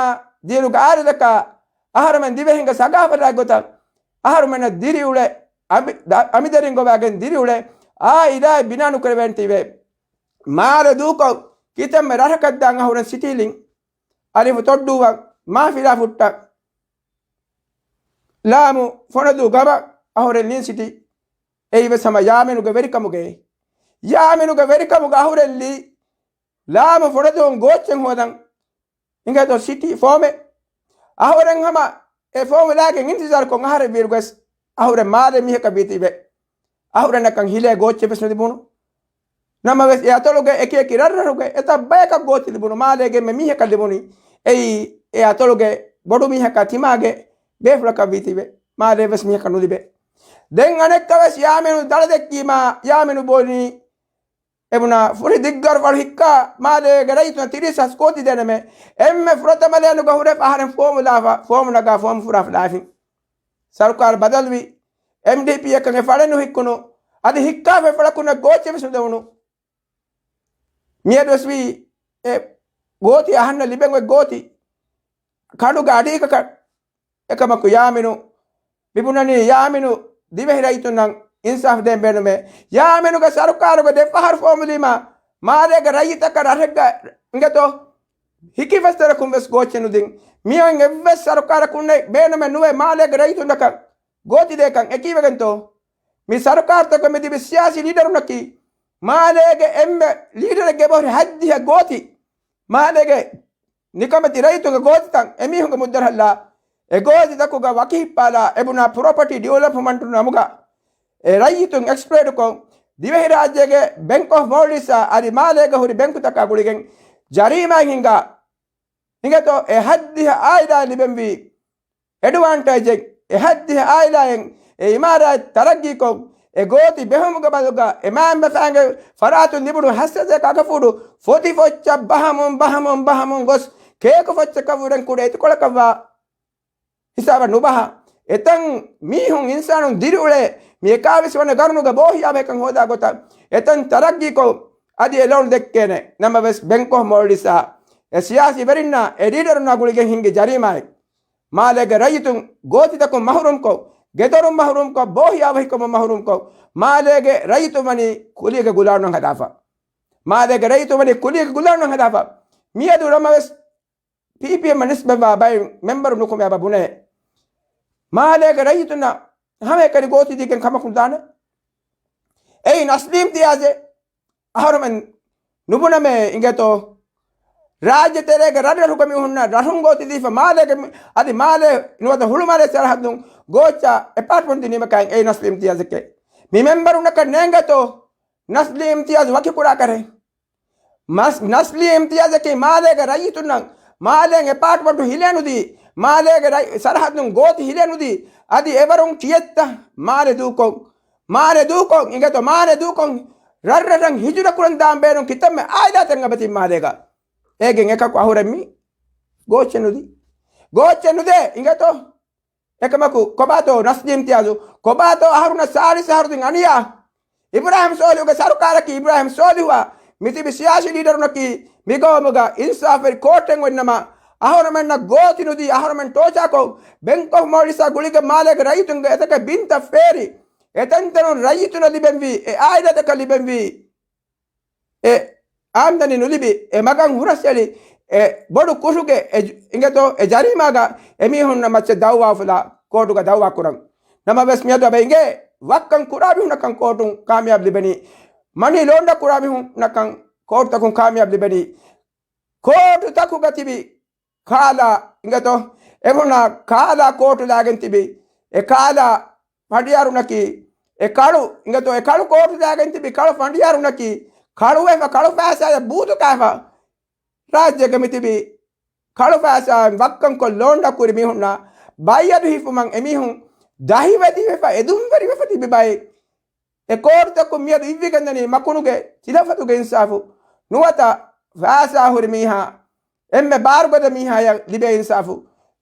ދީނުގެ އާދަތަކާ، އަހަރުމެން ދިވެހިންގެ ސަގާފަތާ ގޮތަށް އަހަރުމެންނަށް ދިރިއުޅެ، އަނބި-، ދަ-، އަނބިދަރިން ގޮވާގެން ދިރިއުޅެ، އާއިލާއެއް ބިނާ ނުކުރެވޭނެތީވެ. މާލެ ދޫކޮށް، ކިތަންމެ ރަށަކަށް ދާން އަހުރެން ސިޓީލިން، އަލިފު ތޮއްޑޫވަން، މާފިލާ ފުއްޓަން، ލާމު ފޮނަދޫ ގަމަށް އަހުރެން ލިން ސިޓީ. އެއީވެސް ހަމަ ޔާމިނުގެ ވެރިކަމުގައި. ޔާމިނުގެ ވެރިކަމުގަ އަހުރެން ލީ ލާމު ފޮނަދޫން ގޯއްޗެއް ހޯދަން އިނގޭތޯ ސިޓީ ފޯމެއް. އަހުރެން ހަމަ އެ ފޯމު ލާގެން އިންތިޒާރުކޮށް އަހަރެން ވީއިރުގަސް އަހުރެން މާލެ މީހަކަށް ވީތީވެ. އަހުރެންނަކަށް ހިލޭ ގޯއްޗެއް ވެސް ނުލިބުނު. ނަމަވެސް އެ އަތޮޅުގެ އެކި އެކި ރަށްރަށުގެ އެތައް ބަޔަކަށް ގޯތި ލިބުނު. މާލޭގެ އެންމެ މީހަކަށް ލިބުނީ އެއީ އެ އަތޮޅުގެ ބޮޑު މީހަކާ ތިމާގެ ބޭފުޅަކަށް ވީތީވެ. މާލޭ ވެސް މީހަކަށް ނުލިބޭ. ދެން އަނެއްކާ ވެސް ޔާމިނު ދަޅަ ދެއްކީމާ ޔާމިނު ބުނީ އެބުނާ ފުރި ދިއްގަރުފަޅު ހިއްކާ މާލޭގެ ރައްޔިތުން ތިރީސް ހާސް ގޯތި ދޭނަމޭ. އެންމެ ފުރަތަމަ ލޭނުގަ ހުރެފަ އަހަރެން ފޯމު ލާފަ، ފޯމު ނަގާ ފޯމު ފުރާފަ ލާފިން. ސަރުކާރު ބަދަލުވި، އެމްޑީޕީއަކަށް އެ ފަޅެއް ނުހިއްކުނު، އަދި ހިއްކާފަ އެ ފަޅަކުންނަށް ގޯއްޗެއް ވެސް ނުދެވުނު. މިއަދުވެސް ވީ އެ ގޯތި އަހަންނަށް ލިބެން އޮތް ގޯތި ކަނޑުގެ އަޑީގަކަށް. އެކަމަކު ޔާމިނު މިބުނަނީ ޔާމިނު ދިވެހި ރައްޔިތުންނަށް އިންސާފް ދޭން ބޭނުމޭ. ޔާމިނުގެ ސަރުކާރުގެ ދެ ފަހަރު ފޯމުލީމާ މާލޭގެ ރައްޔިތަކަށް ރަށެއްގަ އިނގޭތޯ ހިކިފަސްތަރަކުން ވެސް ގޯއްޗެއް ނުދިން. މިއޮތް އެއްވެސް ސަރުކާރަކުންނެއް ބޭނުމެއް ނުވޭ މާލޭގެ ރައްޔިތުންނަކަށް ގޯތި ދޭކަން. އެކީވެގެންތޯ މި ސަރުކާރުތަކަށް މި ތިބި ސިޔާސީ ލީޑަރުންނަކީ މާލޭގެ އެންމެ ލީޑަރެއްގެ ބަހުރި ހަތްދިހަ ގޯތި މާލޭގެ ނިކަމެތި ރައްޔިތުންގެ ގޯތިތައް އެމީހުންގެ މުއްދަރަހަށްލާ އެ ގޯތިތަކުގަ ވަކި ހިއްޕާލާ އެބުނާ ޕްރޮޕަޓީ ޑިވެލޮޕްމަންޓު ނަމުގަ އެ ރައްޔިތުން އެކްސްޕްލޮއިޓްކޮށް، ދިވެހިރާއްޖޭގެ ބެންކް އޮފް މޯލްޑިވްސްއާ އަދި މާލޭގަ ހުރި ބެންކުތަކާ ގުޅިގެން ޖަރީމާއެއް ހިންގާ. އިނގޭތޯ އެ ހަތްދިހަ އާއިލާއަށް ލިބެންވީ އެޑްވާންޓޭޖެއް. އެ ހަތްދިހަ އާއިލާއެއް އެ އިމާރާތް ތަރައްގީކޮށް، އެ ގޯތި ބެހުމުގެ ބަލުގަ އެ މާންބަފައިންގެ ފަރާތުން ލިބުނު ހަސަދަ ކަގަފޫޑު ފޮތި ފޮއްޗަށް ބަހަމުން ބަހަމުން ބަހަމުން ގޮސް، ކޭކު ފޮއްޗަކަށްވުރެން ކުޑަ އިތުކޮޅަކަށްވާ ހިސާބަށް ނުބަހާ. އެތަން މީހުން އިންސާނުން ދިރިއުޅޭ މި އެކާވީސް ވަނަ ގަރުނުގެ ބޯހިޔާވަހިކަން ހޯދާ ގޮތަށް އެތަން ތަރައްގީކޮށް، އަދި އެ ލޯން ދެއްކޭނެ. ނަމަވެސް ބެންކް އޮފް މޯލްޑިވްސްއާ އެ ސިޔާސީ ވެރިންނާ އެ ލީޑަރުންނާ ގުޅިގެން ހިންގި ޖަރީމާއެއް. މާލޭގެ ރައްޔިތުން ގޯތިތަކުން މަހުރޫމްކޮށް، ގެދޮރުން މަހުރޫމްކޮށް، ބޯހިޔާވަހިކަމުން މަހުރޫމްކޮށް، މާލޭގެ ރައްޔިތުން ވަނީ ކުލީގެ ގުލާނުން ހަދާފަ. މާލޭގެ ރައްޔިތުން ވަނީ ކުލީގެ ގުލާނުން ހަދާފަ. މިއަދު ނަމަވެސް ޕީޕީއެމް ނިސްބަތްވާ ބައެއް މެމްބަރު ނުކުމެ އަބަ ބުނޭ، މާލޭގެ ރައްޔިތުންނަށް ހަމައެކަނި ގޯތި ދީގެން ކަމަކު ނުދާނެ. އެއީ ނަސްލީމް ތިޔާޒެއް އަހަރުމެން ނުބުނަމޭ އިނގޭތޯ. ރާއްޖެ ތެރޭގެ ރަށްރަށުގެ މީހުންނަށް ރަށުން ގޯތި ދީފަ މާލޭގެ މި-، އަދި މާލޭ ނުވަތަ ހުޅުމާލޭ ސަރަހައްދުން ގޯއްޗާ އެޕާޓްމަންޓް ދިނީމަކާއިން އެއީ ނަސްލީމް ތިޔާޒެކޭ. މި މެމްބަރުންނަކަށް ނޭނގޭތޯ ނަސްލީމް ތިޔާޒް ވަކިކުރާކަށް. މަސް-، ނަސްލީމް ތިޔާޒަކީ މާލޭގެ ރައްޔިތުންނަށް މާލޭން އެޕާޓްމަންޓު ހިލޭނުދީ، މާލޭގެ ރައް-، ސަރަހައްދުން ގޯތި ހިލޭނުދީ، އަދި އެވަރުން ކިއެއްތަ މާލެ ދޫކޮށް، މާލެ ދޫކޮށް، އިނގޭތޯ މާލެ ދޫކޮށް، ރަށްރަށަށް ހިޖުރަ ކުރަން ދާން ބޭނުން ކިތަންމެ އާއިލާތެއް އަބަދިން މާލޭގަ. އޭގެން އެކަކު އަހުރެން މި ގޯއްޗެއް ނުދީ. ގޯއްޗެއް ނުދޭ، އިނގޭތޯ. އެކަމަކު ކޮބާތޯ ނަސްލީމް ތިޔާޒު؟ ކޮބާތޯ އަހަރުނަށް ސާޅީސް އަހަރު ދިން އަނިޔާ؟ އިބްރާހިމް ސޯލިހުގެ ސަރުކާރަކީ އިބްރާހިމް ސޯލިހުއާ މިތިބި ސިޔާސީ ލީޑަރުންނަކީ މިގައުމުގަ އިންސާފުވެރި ކޯޓެއް އޮތްނަމަ، އަހަރުމެންނަށް ގޯތި ނުދީ، އަހަރުމެން ޓޯޗާކޮށް، ބެންކް އޮފް މޯލްޑިވްސްއާ ގުޅިގެން މާލޭގެ ރައްޔިތުންގެ އެތަކެއް ބިންތައް ފޭރި، އެތަންތަނުން ރައްޔިތުންނަށް ލިބެންވީ، އެ އާއިލާތަކަށް ލިބެންވީ އެ އާމްދަނީ ނުލިބި، އެ މަގަށް ހުރަސްއެޅި، އެ ބޮޑު ކުށުގެ އެ ޖު-، އިނގޭތޯ އެ ޖަރީމާގަ އެމީހުންނަށް މައްޗަށް ދައުވާ އުފުލާ ކޯޓުގަ ދައުވާ ކުރަން. ނަމަވެސް މިއަދު އަބަ އިނގޭ ވައްކަން ކުރާ މީހުންނަކަށް ކޯޓުން ކާމިޔާބު ލިބެނީ. މަނީ ލޯންޑަ ކުރާ މީހުންނަކަށް ކޯޓުތަކުން ކާމިޔާބު ލިބެނީ. ކޯޓުތަކުގަ ތިބި ކާލާ އިނގޭތޯ، އެހުނާ ކާލާ ކޯޓު ލާގެން ތިބި އެ ކާލާ ފަނޑިޔާރުންނަކީ، އެ ކަޅު އިނގޭތޯ، އެ ކަޅު ކޯޓު ލާގެން ތިބި ކަޅު ފަނޑިޔާރުންނަކީ، ކަޅުވެފަ ކަޅު ފައިސާޔަށް ބޫދު ކާފަ، ރާއްޖޭގަ މިތިބި ކަޅު ފައިސާއިން ވައްކަންކޮށް ލޯންޑަ ކުރި މީހުންނާ ބައްޔަދު ހިފުމަށް އެމީހުން ދަހިވެދިވެފަ އެދުންވެރިވެފަ ތިބި ބައެއް. އެ ކޯޓުތަކުން މިއަދު އިއްވިގެންދަނީ މަކުނުގެ ތިލަފަތުގެ އިންސާފު ނުވަތަ ފައިސާ ހުރި މީހާ، އެންމެ ބާރުގަދަ މީހާޔަށް ލިބޭ އިންސާފު.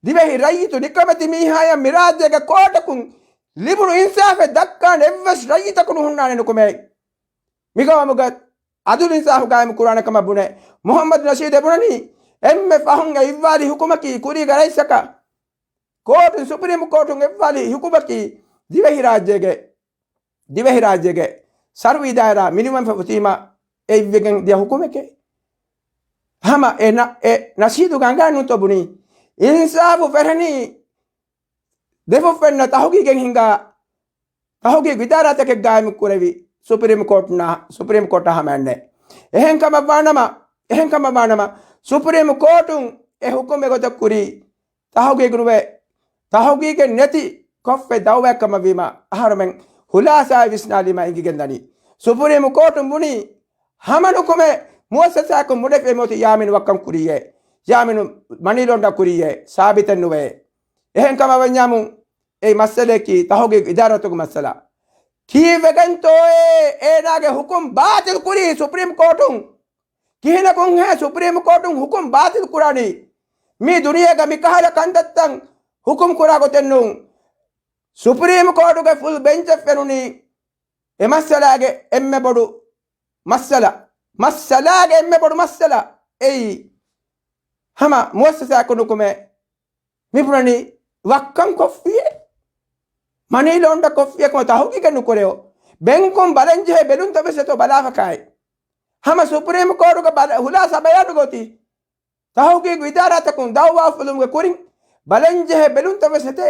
ދިވެހި ރައްޔިތު ނިކަމެތި މީހާޔަށް މިރާއްޖޭގެ ކޯޓަކުން ލިބުނު އިންސާފެއް ދައްކާން އެއްވެސް ރައްޔިތަކު ނުހުންނާނެ ނުކުމެ. މިގައުމުގަ އަދުލު އިންސާފު ގާއިމު ކުރާނެ ކަމަށް ބުނެ މުހައްމަދު ނަޝީދު އެބުނަނީ، އެންމެ ފަހުން އެ އިއްވާލި ހުކުމަކީ ކުރީގެ ރައީސަކަށް ކޯޓުން ސުޕްރީމް ކޯޓުން އެއްވާލި ހުކުމަކީ ދިވެހިރާއްޖޭގެ، ދިވެހިރާއްޖޭގެ ސަރުވީ ދާއިރާ މިނިވަންފަ ފުތީމަ އެ އިއްވެގެން ދިޔަ ހުކުމެކޭ. ހަމަ އެ ނަ-، އެ ނަޝީދުގެ އަނގައިން ނޫންތޯ ބުނީ؟ އިންސާފު ފެށެނީ ދެފުށްފެންނަ ތަހުގީގެއް ހިނގާ، ތަހުގީގު އިދާރާތަކެއް ގާއިމު ކުރެވި ސުޕްރީމް ކޯޓުން، ސުޕްރީމް ކޯޓާ ހަމައެއްނެ. އެހެން ކަމަށްވާނަމަ، އެހެން ކަމަށްވާނަމަ، ސުޕްރީމް ކޯޓުން އެ ހުކުމް އެގޮތަށް ކުރީ ތަހުގީގު ނުވެ، ތަހުގީގެއް ނެތި ކޮށްފައި ދައުވާއެއް ކަމަށްވީމަ، އަހަރުމެން ހުލާސާއެއް ވިސްނާލީމަ އެނގިގެން ދަނީ. ސުޕްރީމް ކޯޓުން ބުނީ، ހަމަނުކުމެ މުއައްސަސާއަކުން މުޑެފޭ މިއޮތީ ޔާމީނު ވައްކަން ކުރިއްޔޭ، ޔާމީނު މަނީ ލޯންޑަރ ކުރިއްޔޭ، ސާބިތެއް ނުވޭ. އެހެން ކަމަށް ވަންޏާމު، އެ މައްސަލައަކީ ތަހުގީގު އިދާރާތަކުގެ މައްސަލަ. ކީއްވެގެންތޯއޭ އޭނާގެ ހުކުމް ބާތިލް ކުރީ ސުޕްރީމް ކޯޓުން؟ ކިހިނަކުންހޭ ސުޕްރީމް ކޯޓުން ހުކުމް ބާތިލް ކުރާނީ؟ މި ދުނިޔޭގަ މިކަހަލަ ކަންތައްތައް ހުކުމް ކުރާ ގޮތެއް ނޫން. ސުޕްރީމް ކޯޓުގެ ފުލް ބެންޗަށް ފެނުނީ އެ މައްސަލާގެ އެންމެ ބޮޑު މައްސަލަ، މައްސަލާގެ އެންމެ ބޮޑު މައްސަލަ އެއީ، ހަމަ މުއައްސަސާއަކު ނުކުމެ މިބުނަނީ ވައްކަން ކޮށްފިއޭ، މަނީ ލޯންޑަ ކޮށްފިއޭ ކޮން ތަހުގީގެއް ނުކުރެޔޯ. ބެންކުން ބަލަންޖެހޭ ބެލުންތައް ވެސް އެތޯ ބަލާފަކާއި. ހަމަ ސުޕްރީމް ކޯޓުގެ ބަލަ-، ހުލާސާ ބަޔާނުގަ އޮތީ ތަހުގީގު އިދާރާތަކުން ދައުވާ އުފުލުމުގެ ކުރިން ބަލަންޖެހޭ ބެލުންތައް ވެސް އެތޭ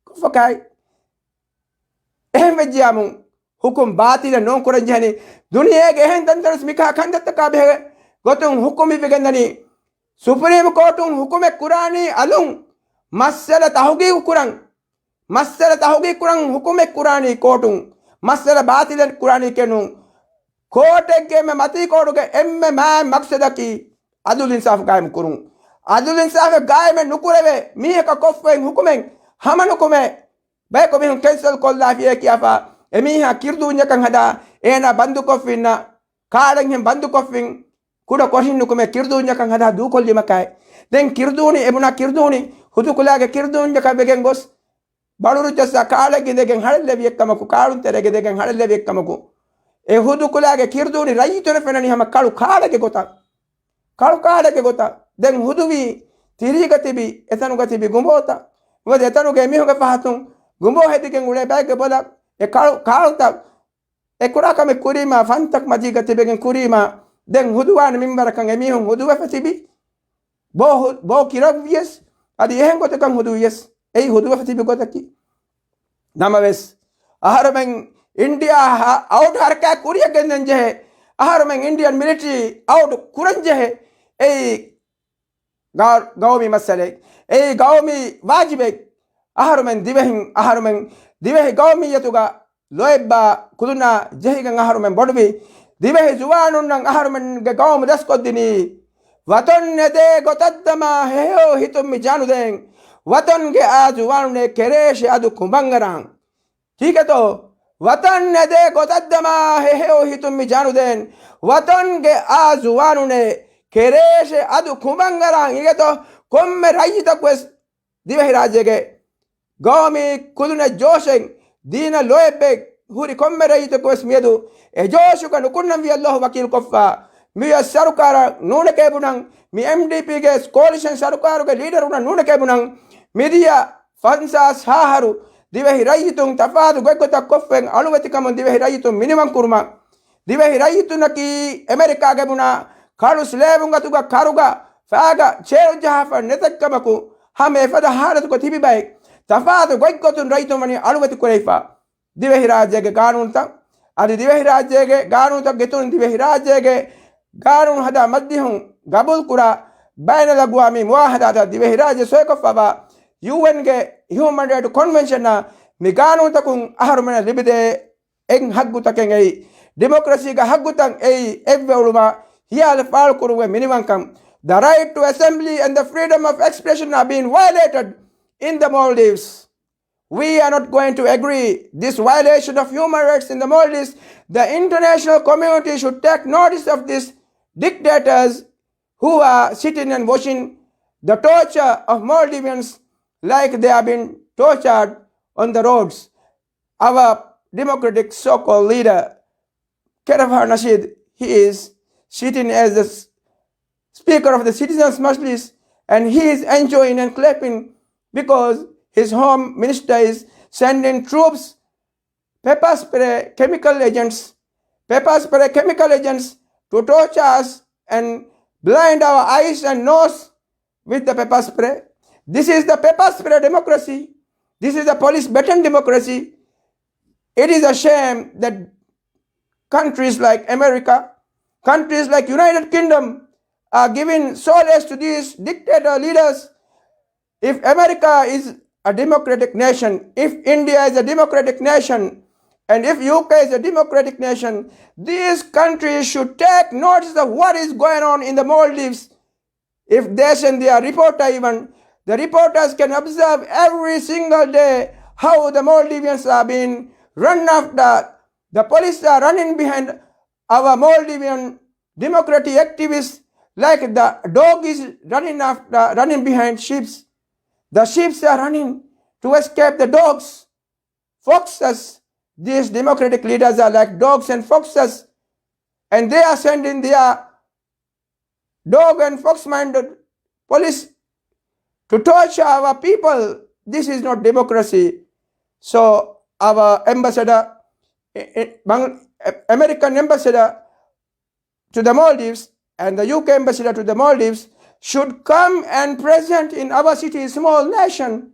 ކޮށްފަކާއި. އެހެން ވެއްޖިޔާމު ހުކުމް ބާތިލެއް ނޯން ކުރަން ޖެހެނީ. ދުނިޔޭގެ އެހެން ތަންތަނަސް މިކަހަ ކަންތައްތަކާ ބެހޭ ގޮތުން ހުކުމް އިވިގެންދަނީ. ސުޕްރީމް ކޯޓުން ހުކުމެއް ކުރާނީ އަލުން މައްސަލަ ތަހުގީގު ކުރަން. މައްސަލަ ތަހުގީގު ކުރަން ހުކުމެއް ކުރާނީ ކޯޓުން. މައްސަލަ ބާތިލެއް ކުރާނީ ކެނުން. ކޯޓެއްގެ އެންމެ މަތީ ކޯޓުގެ އެންމެ މާތް މަޤްޞަދަކީ އަދުލު އިންސާފު ގާއިމު ކުރުން. އަދުލު އިންސާފެއް ގާއިމެއް ނުކުރެވޭ މީހަކަށް ކޮށްފައި ހުކުމެއް ހަމަނުކުމެ ބަޔަކު މީހުން ކެންސަލް ކޮށްލާފިޔޭ ކިޔާފަ، އެމީހާ ކިރުދޫންޏަކަށް ހަދާ، އޭނާ ބަންދުކޮށްފިންނަ، ކާޅެންހެން ބަންދުކޮށްފިން، ކުޑަ ކޮށިން ނުކުމެ ކިރުދޫންޏަކަށް ހަދާ ދޫކޮށްލީމަކާއި. ދެން ކިރުދޫނި އެބުނާ ކިރުދޫނި ހުދުކުލާގެ ކިރުދޫންޏަކަށް ވެގެން ގޮސް، ބަޅުރުއްޖައްސާ ކާޅެއްގެ ދެގެން ހަޅެއްލެވިއެއްކަމަކު، ކާޅުންތެރޭގެ ދެގެން ހަޅެއްލެވިއެއްކަމަކު، އެ ހުދުކުލާގެ ކިރުދޫނި ރައްޔިތުން ފެނަނީ ހަމަ ކަޅު ކާޅެއްގެ ގޮތަށް. ކަޅު ކާޅެއްގެ ގޮތަށް. ދެން ހުދުވީ ތިރީގަ ތިބި، އެތަނުގަ ތިބި ގުނބޯތައް. ނުވަތަ އެތަނުގެ މީހުންގެ ފަހަތުން ގުނބޯ ހެދިގެން އުޅޭ ބައެއްގެ ބޮލަށް އެ ކަޅު ކާޅުތައް. އެ ކުރާ ކަމެއް ކުރީމާ، ފަންތައް މަޖީގަ ތިބެގެން ކުރީމާ، ދެން ހުދުވާނެ މިންވަރަކަށް އެމީހުން ހުދުވެފަ ތިބި. ބޯ ހު-، ބޯ ކިރައްވިޔަސް، އަދި އެހެން ގޮތަކަށް ހުދުވިޔަސް، އެއީ ހުދުވެފަ ތިބި ގޮތަކީ. ނަމަވެސް، އަހަރުމެން އިންޑިއާ އައުޓް ހަރަކާތް ކުރިއަށް ގެންދަން ޖެހޭ، އަހަރުމެން އިންޑިއަން މިލިޓަރީ އައުޓް ކުރަން ޖެހޭ، އެއީ ގަ-، ގައުމީ މައްސަލައެއް. އެއީ ގައުމީ ވާޖިބެއް. އަހަރުމެން ދިވެހިން، އަހަރުމެން ދިވެހި ގައުމިއްޔަތުގަ ލޯތްބާ ކުލުނާ ޖެހިގެން އަހަރުމެން ބޮޑުވި. ދިވެހި ޒުވާނުންނަށް އަހަރުމެންގެ ގައުމު ދަސްކޮށްދިނީ، ވަތަން އެދޭ ގޮތަށްދަމާ ހެހެޔޮ ހިތުން މި ޖަނުދޭން. ވަތަންގެ އާ ޒުވާނުންނޭ ކެރޭށެ އަދު ކުނބަންގަރާން. ކީކޭތޯ؟ ވަތަން އެދޭ ގޮތަށްދަމާ ހެހެޔޮ ހިތުން މި ޖަނުދޭން. ވަތަންގެ އާ ޒުވާނުންނޭ ކެރޭށެ އަދު ކުނބަންގަރާން. އިނގޭތޯ؟ ކޮންމެ ރައްޔިތަކުވެސް ދިވެހިރާއްޖޭގެ ގައުމީ ކުލުނެއް ޖޯޝެއް ދީނަށް ލޯތްބެއް ހުރި ކޮންމެ ރައްޔިތަކުވެސް މިއަދު އެ ޖޯޝުގަ ނުކުންނަންވީ އައްލާހު ވަކީލުކޮށްފަ. މިއޮތް ސަރުކާރަށް ނޫނެކޭ ބުނަން، މި އެމްޑީޕީގެ ކޯލިޝަން ސަރުކާރުގެ ލީޑަރުންނަށް ނޫނެކޭ ބުނަން، މިދިޔަ ފަންސާސް ހާހަރު ދިވެހި ރައްޔިތުން ތަފާތު ގޮތްގޮތަށް ކޮށްފައި އަޅުވެތިކަމުން ދިވެހި ރައްޔިތުން މިނިވަން ކުރުމަށް، ދިވެހި ރައްޔިތުންނަކީ އެމެރިކާގެ ބުނާ ކަޅު ސްލޭވުން އަތުގަ ކަރުގަ ފައިގަ ޗެއަރު ޖަހާފަ ނެތެއްކަމަކު، ހަމަ އެފަދަ ހާލަތުގަ ތިބި ބައެއް ތަފާތު ގޮތްގޮތުން ރައްޔިތުން ވަނީ އަޅުވެތި ކުރެވިފަ. ދިވެހިރާއްޖޭގެ ގާނޫނުތައް، އަދި ދިވެހިރާއްޖޭގެ ގާނޫނުތައް ގެތުން ދިވެހިރާއްޖޭގެ ގާނޫނު ހަދާ މަޖިލިހުން ގަބޫލުކުރާ ބައިނަލްއަގްވާމީ މުއާހަދާތައް ދިވެހިރާއްޖެ ސޮއިކޮށްފަވާ ޔޫއެންގެ ހިއުމަން ރައިޓް ކޮންވެންޝަނާ މި ގާނޫނުތަކުން އަހަރުމެންނަށް ލިބިދޭ އެއް ހައްގުތަކެއް އެއީ، ޑިމޮކްރަސީގެ ހައްގުތައް އެއީ، އެއްވެ އުޅުމާ ހިޔާލު ފާޅުކުރުމުގެ މިނިވަންކަން. The right to assembly and the freedom of expression are being violated in the Maldives. We are not going to agree this violation of human rights in the Maldives. The international community should take notice of these dictators who are sitting and watching the torture of Maldivians like they have been tortured on the roads. Our democratic so-called leader, Kerefat Nasheed, he is sitting as the s-, speaker of the Citizens Majlis, and he is enjoying and clapping because his home minister is sending troops, pepper spray, chemical agents, pepper spray, chemical agents to torture us and blind our eyes and nose with the pepper spray. This is the pepper spray democracy. This is a police-beaten democracy. It is a shame that countries like America, countries like United Kingdom are giving solace to these dictator leaders. If America is a democratic nation, if India is a democratic nation, and if U K is a democratic nation, these countries should take notice of what is going on in the Maldives. If they send their reporter even, the reporters can observe every single day how the Maldivians are being run after. The police are running behind our Maldivian democratic activists like the dog is running after, running behind sheep. The sheep are running to escape the dogs, foxes. These democratic leaders are like dogs and foxes, and they are sending their dog and fox-minded police to torture our people. This is not democracy. So our ambassador, eh, eh, Bang-, eh, American ambassador to the Maldives and the U K ambassador to the Maldives should come and present in our city, small nation.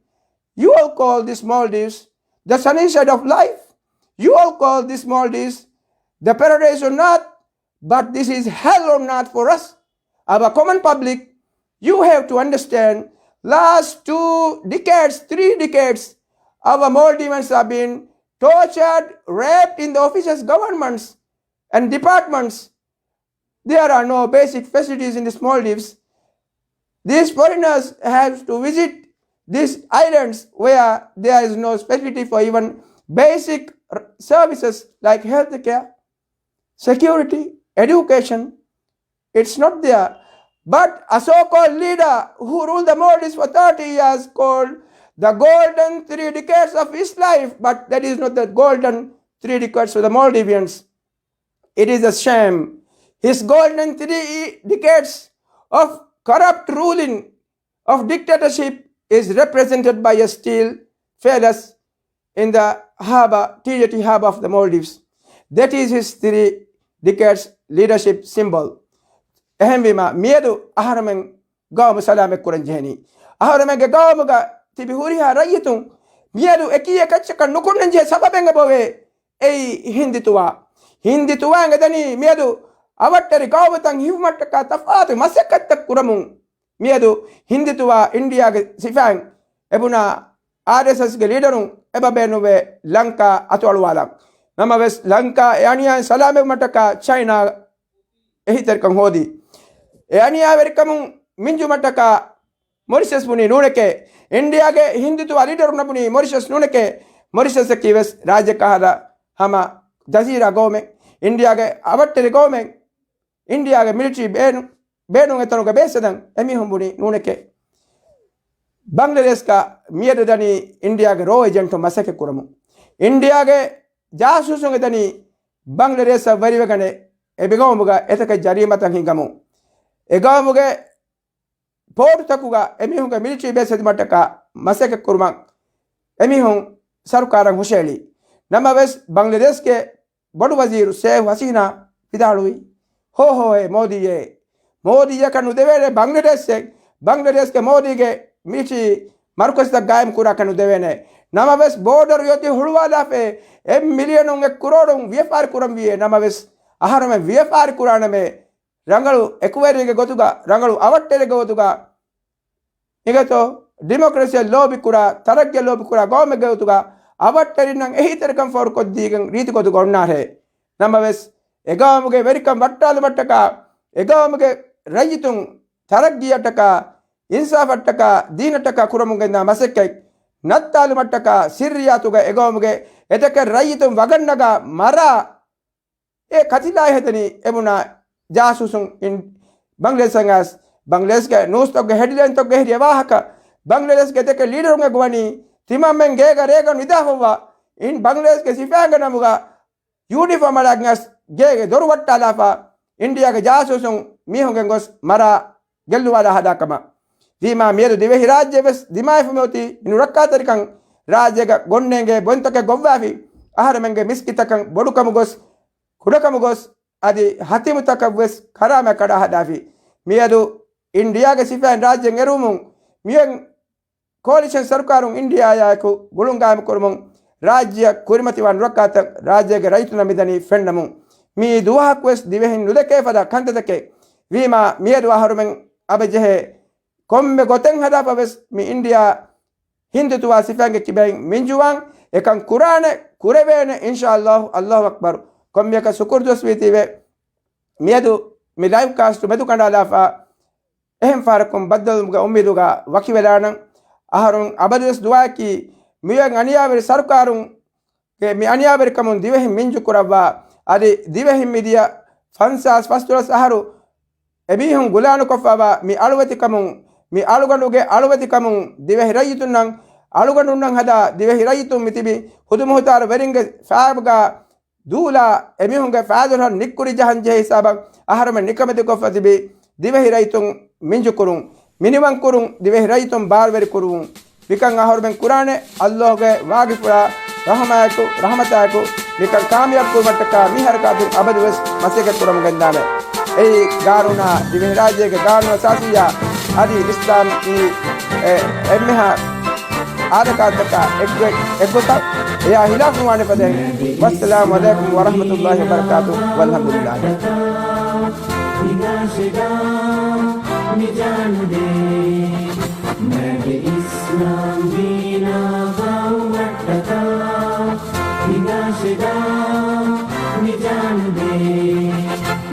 You all call this Maldives the sunny side of life. You all call this Maldives the paradise on earth, but this is hell on earth for us. Our common public, you have to understand, last two decades, three decades, our Maldivians have been tortured, raped in the offices, governments, and departments. There are no basic facilities in these Maldives. These foreigners have to visit these islands where there is no facility for even basic r-, services like healthcare, security, education. It's not there. But a so-called leader who ruled the Maldives for thirty years called the golden three decades of his life, but that is not the golden three decades for the Maldivians. It is a shame. His golden three decades of corrupt ruling, of dictatorship is represented by a steel palace in the harbour, T J T harbour of the Maldives. That is his three decades leadership symbol. އެހެންވީމާ، މިއަދު އަހަރުމެން ގައުމު ސަލާމަތް ކުރަން ޖެހެނީ. އަހަރުމެންގެ ގައުމުގަ ތިބި ހުރިހާ ރައްޔިތުން މިއަދު އެކީ އެކައްޗަކަށް ނުކުންނަން ޖެހޭ ސަބަބެއް އެބަވޭ. އެއީ ހިންދިތުވާ. ހިންދިތުވާ އެދަނީ މިއަދު އަވަށްޓެރި ގައުމުތައް ހިފުމަށްޓަކާ ތަފާތު މަސައްކަތްތައް ކުރަމުން. މިއަދު ހިންދިތުވާ އިންޑިއާގެ ސިފައިން އެބުނާ އާރްއެސްއެސްގެ ލީޑަރުން އެބަ ބޭނުންވޭ ލަންކާ އަތުއަޅުވާލަން. ނަމަވެސް، ލަންކާ އެ އަނިޔާއިން ސަލާމަތްވުމަށްޓަކާ ޗައިނާ އެހީތެރިކަން ހޯދީ. އެ އަނިޔާވެރިކަމުން މިންޖުމަށްޓަކާ މޮރިޝަސް ބުނީ ނޫނެކޭ. އިންޑިއާގެ ހިންދިތުވާ ލީޑަރުންނަށް ބުނީ މޮރިޝަސް ނޫނެކޭ. މޮރިޝަސްއަކީ ވެސް ރާއްޖެ ކަހަލަ ހަމަ ޖަޒީރާ ގައުމެއް. އިންޑިއާގެ އަވަށްޓެރި ގައުމެއް. އިންޑިއާގެ މިލިޓަރީ ބޭނު-، ބޭނުން އެތަނުގަ ބޭސްއެދަން އެމީހުން ބުނީ ނޫނެކޭ. ބަންގްލަދޭޝްގަ މިއަދު ދަނީ އިންޑިއާގެ ރޯ އެޖެންޓުން މަސައްކަތް ކުރަމުން. އިންޑިއާގެ ޖާސޫސުން އެދަނީ ބަންގްލަދޭޝަށް ވެރިވެގަނެ އެ ގައުމުގަ އެތަކެއް ޖަރީމަތައް ހިންގަމުން. އެ ގައުމުގެ ޕޯޓުތަކުގަ އެމީހުންގެ މިލިޓަރީ ބޭސް ހެދުމަށްޓަކާ މަސައްކަތް ކުރުމަށް އެމީހުން ސަރުކާރަށް ހުށައެޅީ. ނަމަވެސް، ބަންގްލަދޭޝްގެ ބޮޑު ވަޒީރު ސޭފް ހަސީނާ ވިދާޅުވީ، ހޯ ހޯ އޭ މޯދީއޭ، މޯދީއަކަށް ނުދެވޭނެ ބަންގްލަދޭޝްއެއް، ބަންގްލަދޭޝްގެ މޯދީގެ މިލިޓަރީ މަރުކަޒްތައް ގާއިމް ކުރާކަށް ނުދެވޭނެ. ނަމަވެސް، ބޯޑަރު އޮތީ ހުޅުވާލާފައި އެއް މިލިއަނުން އެއް ކުރޯޑުން ވިޔަފާރި ކުރަންވީއޭ. ނަމަވެސް، އަހަރުމެން ވިޔަފާރި ކުރާނަމޭ، ރަނގަޅު އެކުވެރިއެއްގެ ގޮތުގަ، ރަނގަޅު އަވަށްޓެރިގެ ގޮތުގަ، އިނގޭތޯ، ޑިމޮކްރަސީއަށް ލޯބިކުރާ، ތަރައްގީއަށް ލޯބިކުރާ ގައުމެއްގެ ގޮތުގަ އަވަށްޓެރިންނަށް އެހީތެރިކަން ފޯރުކޮށްދީގެން ރީތި ގޮތުގަ އޮންނާށޭ. ނަމަވެސް، އެ ގައުމުގެ ވެރިކަން ވައްޓާލުމަށްޓަކާ، އެ ގައުމުގެ ރައްޔިތުން ތަރައްގީއަށްޓަކާ، އިންސާފަށްޓަކާ، ދީނަށްޓަކާ ކުރަމުން ގެންދާ މަސައްކަތް ނައްތާލުމަށްޓަކާ، ސިއްރިއްޔާތުގަ އެ ގައުމުގެ އެތަކެއް ރައްޔިތުން ވަގަށްނަގާ މަރާ، އެ ކަތިލާ ހެދެނީ އެބުނާ ޖާސޫސުން އިން ބަންގްލަދޭޝަށް އައިސް. ބަންގްލަދޭޝްގެ ނޫސްތަކުގެ ހެޑްލައިންތަކުގަ ހެދި އެ ވާހަކަ، ބަންގްލަދޭޝްގެ އެތަކެއް ލީޑަރުން އެ ގޮވަނީ ތިމަންމެން ގޭގަ ރޭގަނޑު ނިދާފައްވާ. އިން ބަންގްލަދޭޝްގެ ސިފައިންގެ ނަމުގަ ޔޫނިފޯމް އަޅާގެން އައިސް ގޭގެ ދޮރު ވައްޓާލާފަ، އިންޑިއާގެ ޖާސޫސުން މީހުންގެން ގޮސް މަރާ ގެއްލުވާލާ ހަދާ ކަމަށް. ވީމާ މިއަދު ދިވެހިރާއްޖެ ވެސް ދިމާވެފަ މިއޮތީ މި ނުރައްކާތެރިކަން. ރާއްޖޭގަ ގޮންނޭނގޭ ބޮންތަކެއް ގޮއްވާފި، އަހަރެމެންގެ މިސްކިތަކަށް ބޮޑުކަމުގޮސް، ކުޑަކަމުގޮސް، އަދި ހަތިމުތަކަށް ވެސް ކަރާމަތް ކަޑާ ހަދާފި. މިއަދު އިންޑިއާގެ ސިފައިން ރާއްޖެއިން އެރުވުމުން މިއޮތް ކޯލިޝަން ސަރުކާރުން އިންޑިއާއާއެކު ގުޅުން ގާއިމުކުރުމުން ރާއްޖެއަށް ކުރިމަތިވާ ނުރައްކާތައް ރާއްޖޭގެ ރައްޔިތުންނަށް މިދަނީ ފެންނަމުން، މިއީ ދުވަހަކުވެސް ދިވެހިން ނުދެކޭ ފަދަ ކަންތައްތަކެއް ވީމާ، މިއަދު އަހަރުމެން އަބަޖެހޭ ކޮންމެ ގޮތެއް ހަދާފަވެސް މި އިންޑިއާ ހިންދުތުވާ ސިފައިންގެ ކިބައިން މިންޖުވާން. އެކަން ކުރާނެ، ކުރެވޭނެ، އިންޝާﷲ. ﷲ އަކްބަރު. ކޮންމެއަކަށް ޝުކުރު ދުވަސްވީތީވެ، މިއަދު މި ލައިވް ކާސްޓު މެދުކަނޑާލާފަ، އެހެން ފަހަރަކުން ބައްދަލުވުމުގެ އުއްމީދުގަ ވަކިވެލާނަން. އަހަރުން އަބަދުވެސް ދުޢާއަކީ މިއޮތް އަނިޔާވެރި ސަރުކާރުންގެ މި އަނިޔާވެރިކަމުން ދިވެހިން މިންޖުކުރައްވާ. އަދި ދިވެހިން މިދިޔަ ފަންސާސް ފަސްދޮޅަސް އަހަރު އެމީހުން ގުލާނުކޮށްފައިވާ މި އަޅުވެތިކަމުން، މި އަޅުގަނޑުގެ އަޅުވެތިކަމުން ދިވެހި ރައްޔިތުންނަށް، އަޅުގަނޑުންނަށް ހަދާ ދިވެހި ރައްޔިތުން މި ތިބި ހުދުމަހުތާރު ވެރިންގެ ފާގާ ދޫލާ، އެމީހުންގެ ފާދަރުހަށް ނިއްކުރި ޖަހަން ޖެހޭ ހިސާބަށް އަހަރުމެން ނިކަމެތިކޮށްފަ ތިބި ދިވެހި ރައްޔިތުން މިންޖުކުރުން، މިނިވަންކުރުން، ދިވެހި ރައްޔިތުން ބާރުވެރިކުރުވުން. މިކަން އަހަރުމެން ކުރާނެ ﷲގެ ވާގިފުޅާ ރަޙުމާއެކު، ރަޙްމަތާއެކު މިކަން ކާމިޔާބު ކުރުމަށްޓަކާ މި ހަރަކާތުން އަބަދުވެސް މަސައްކަތް ކުރަމުން ގެންދާނެ. އެއީ ގާނޫނާ، ދިވެހިރާއްޖޭގެ ގާނޫނު އަސާސީއާ އަދި އިސްލާމީ އެ، އެންމެހާ އާދަކާންތަކާ އެއްގޮތް، އެއްގޮތަށް އެޔާ ހިލާފުން ވާނެ ފަދައިން. ވައްސަލާމު ޢަލައިކުމް ވަރަޙްމަތުﷲ ވަބަރަކާތުހު. ވަލްޙަމްދުލިﷲ.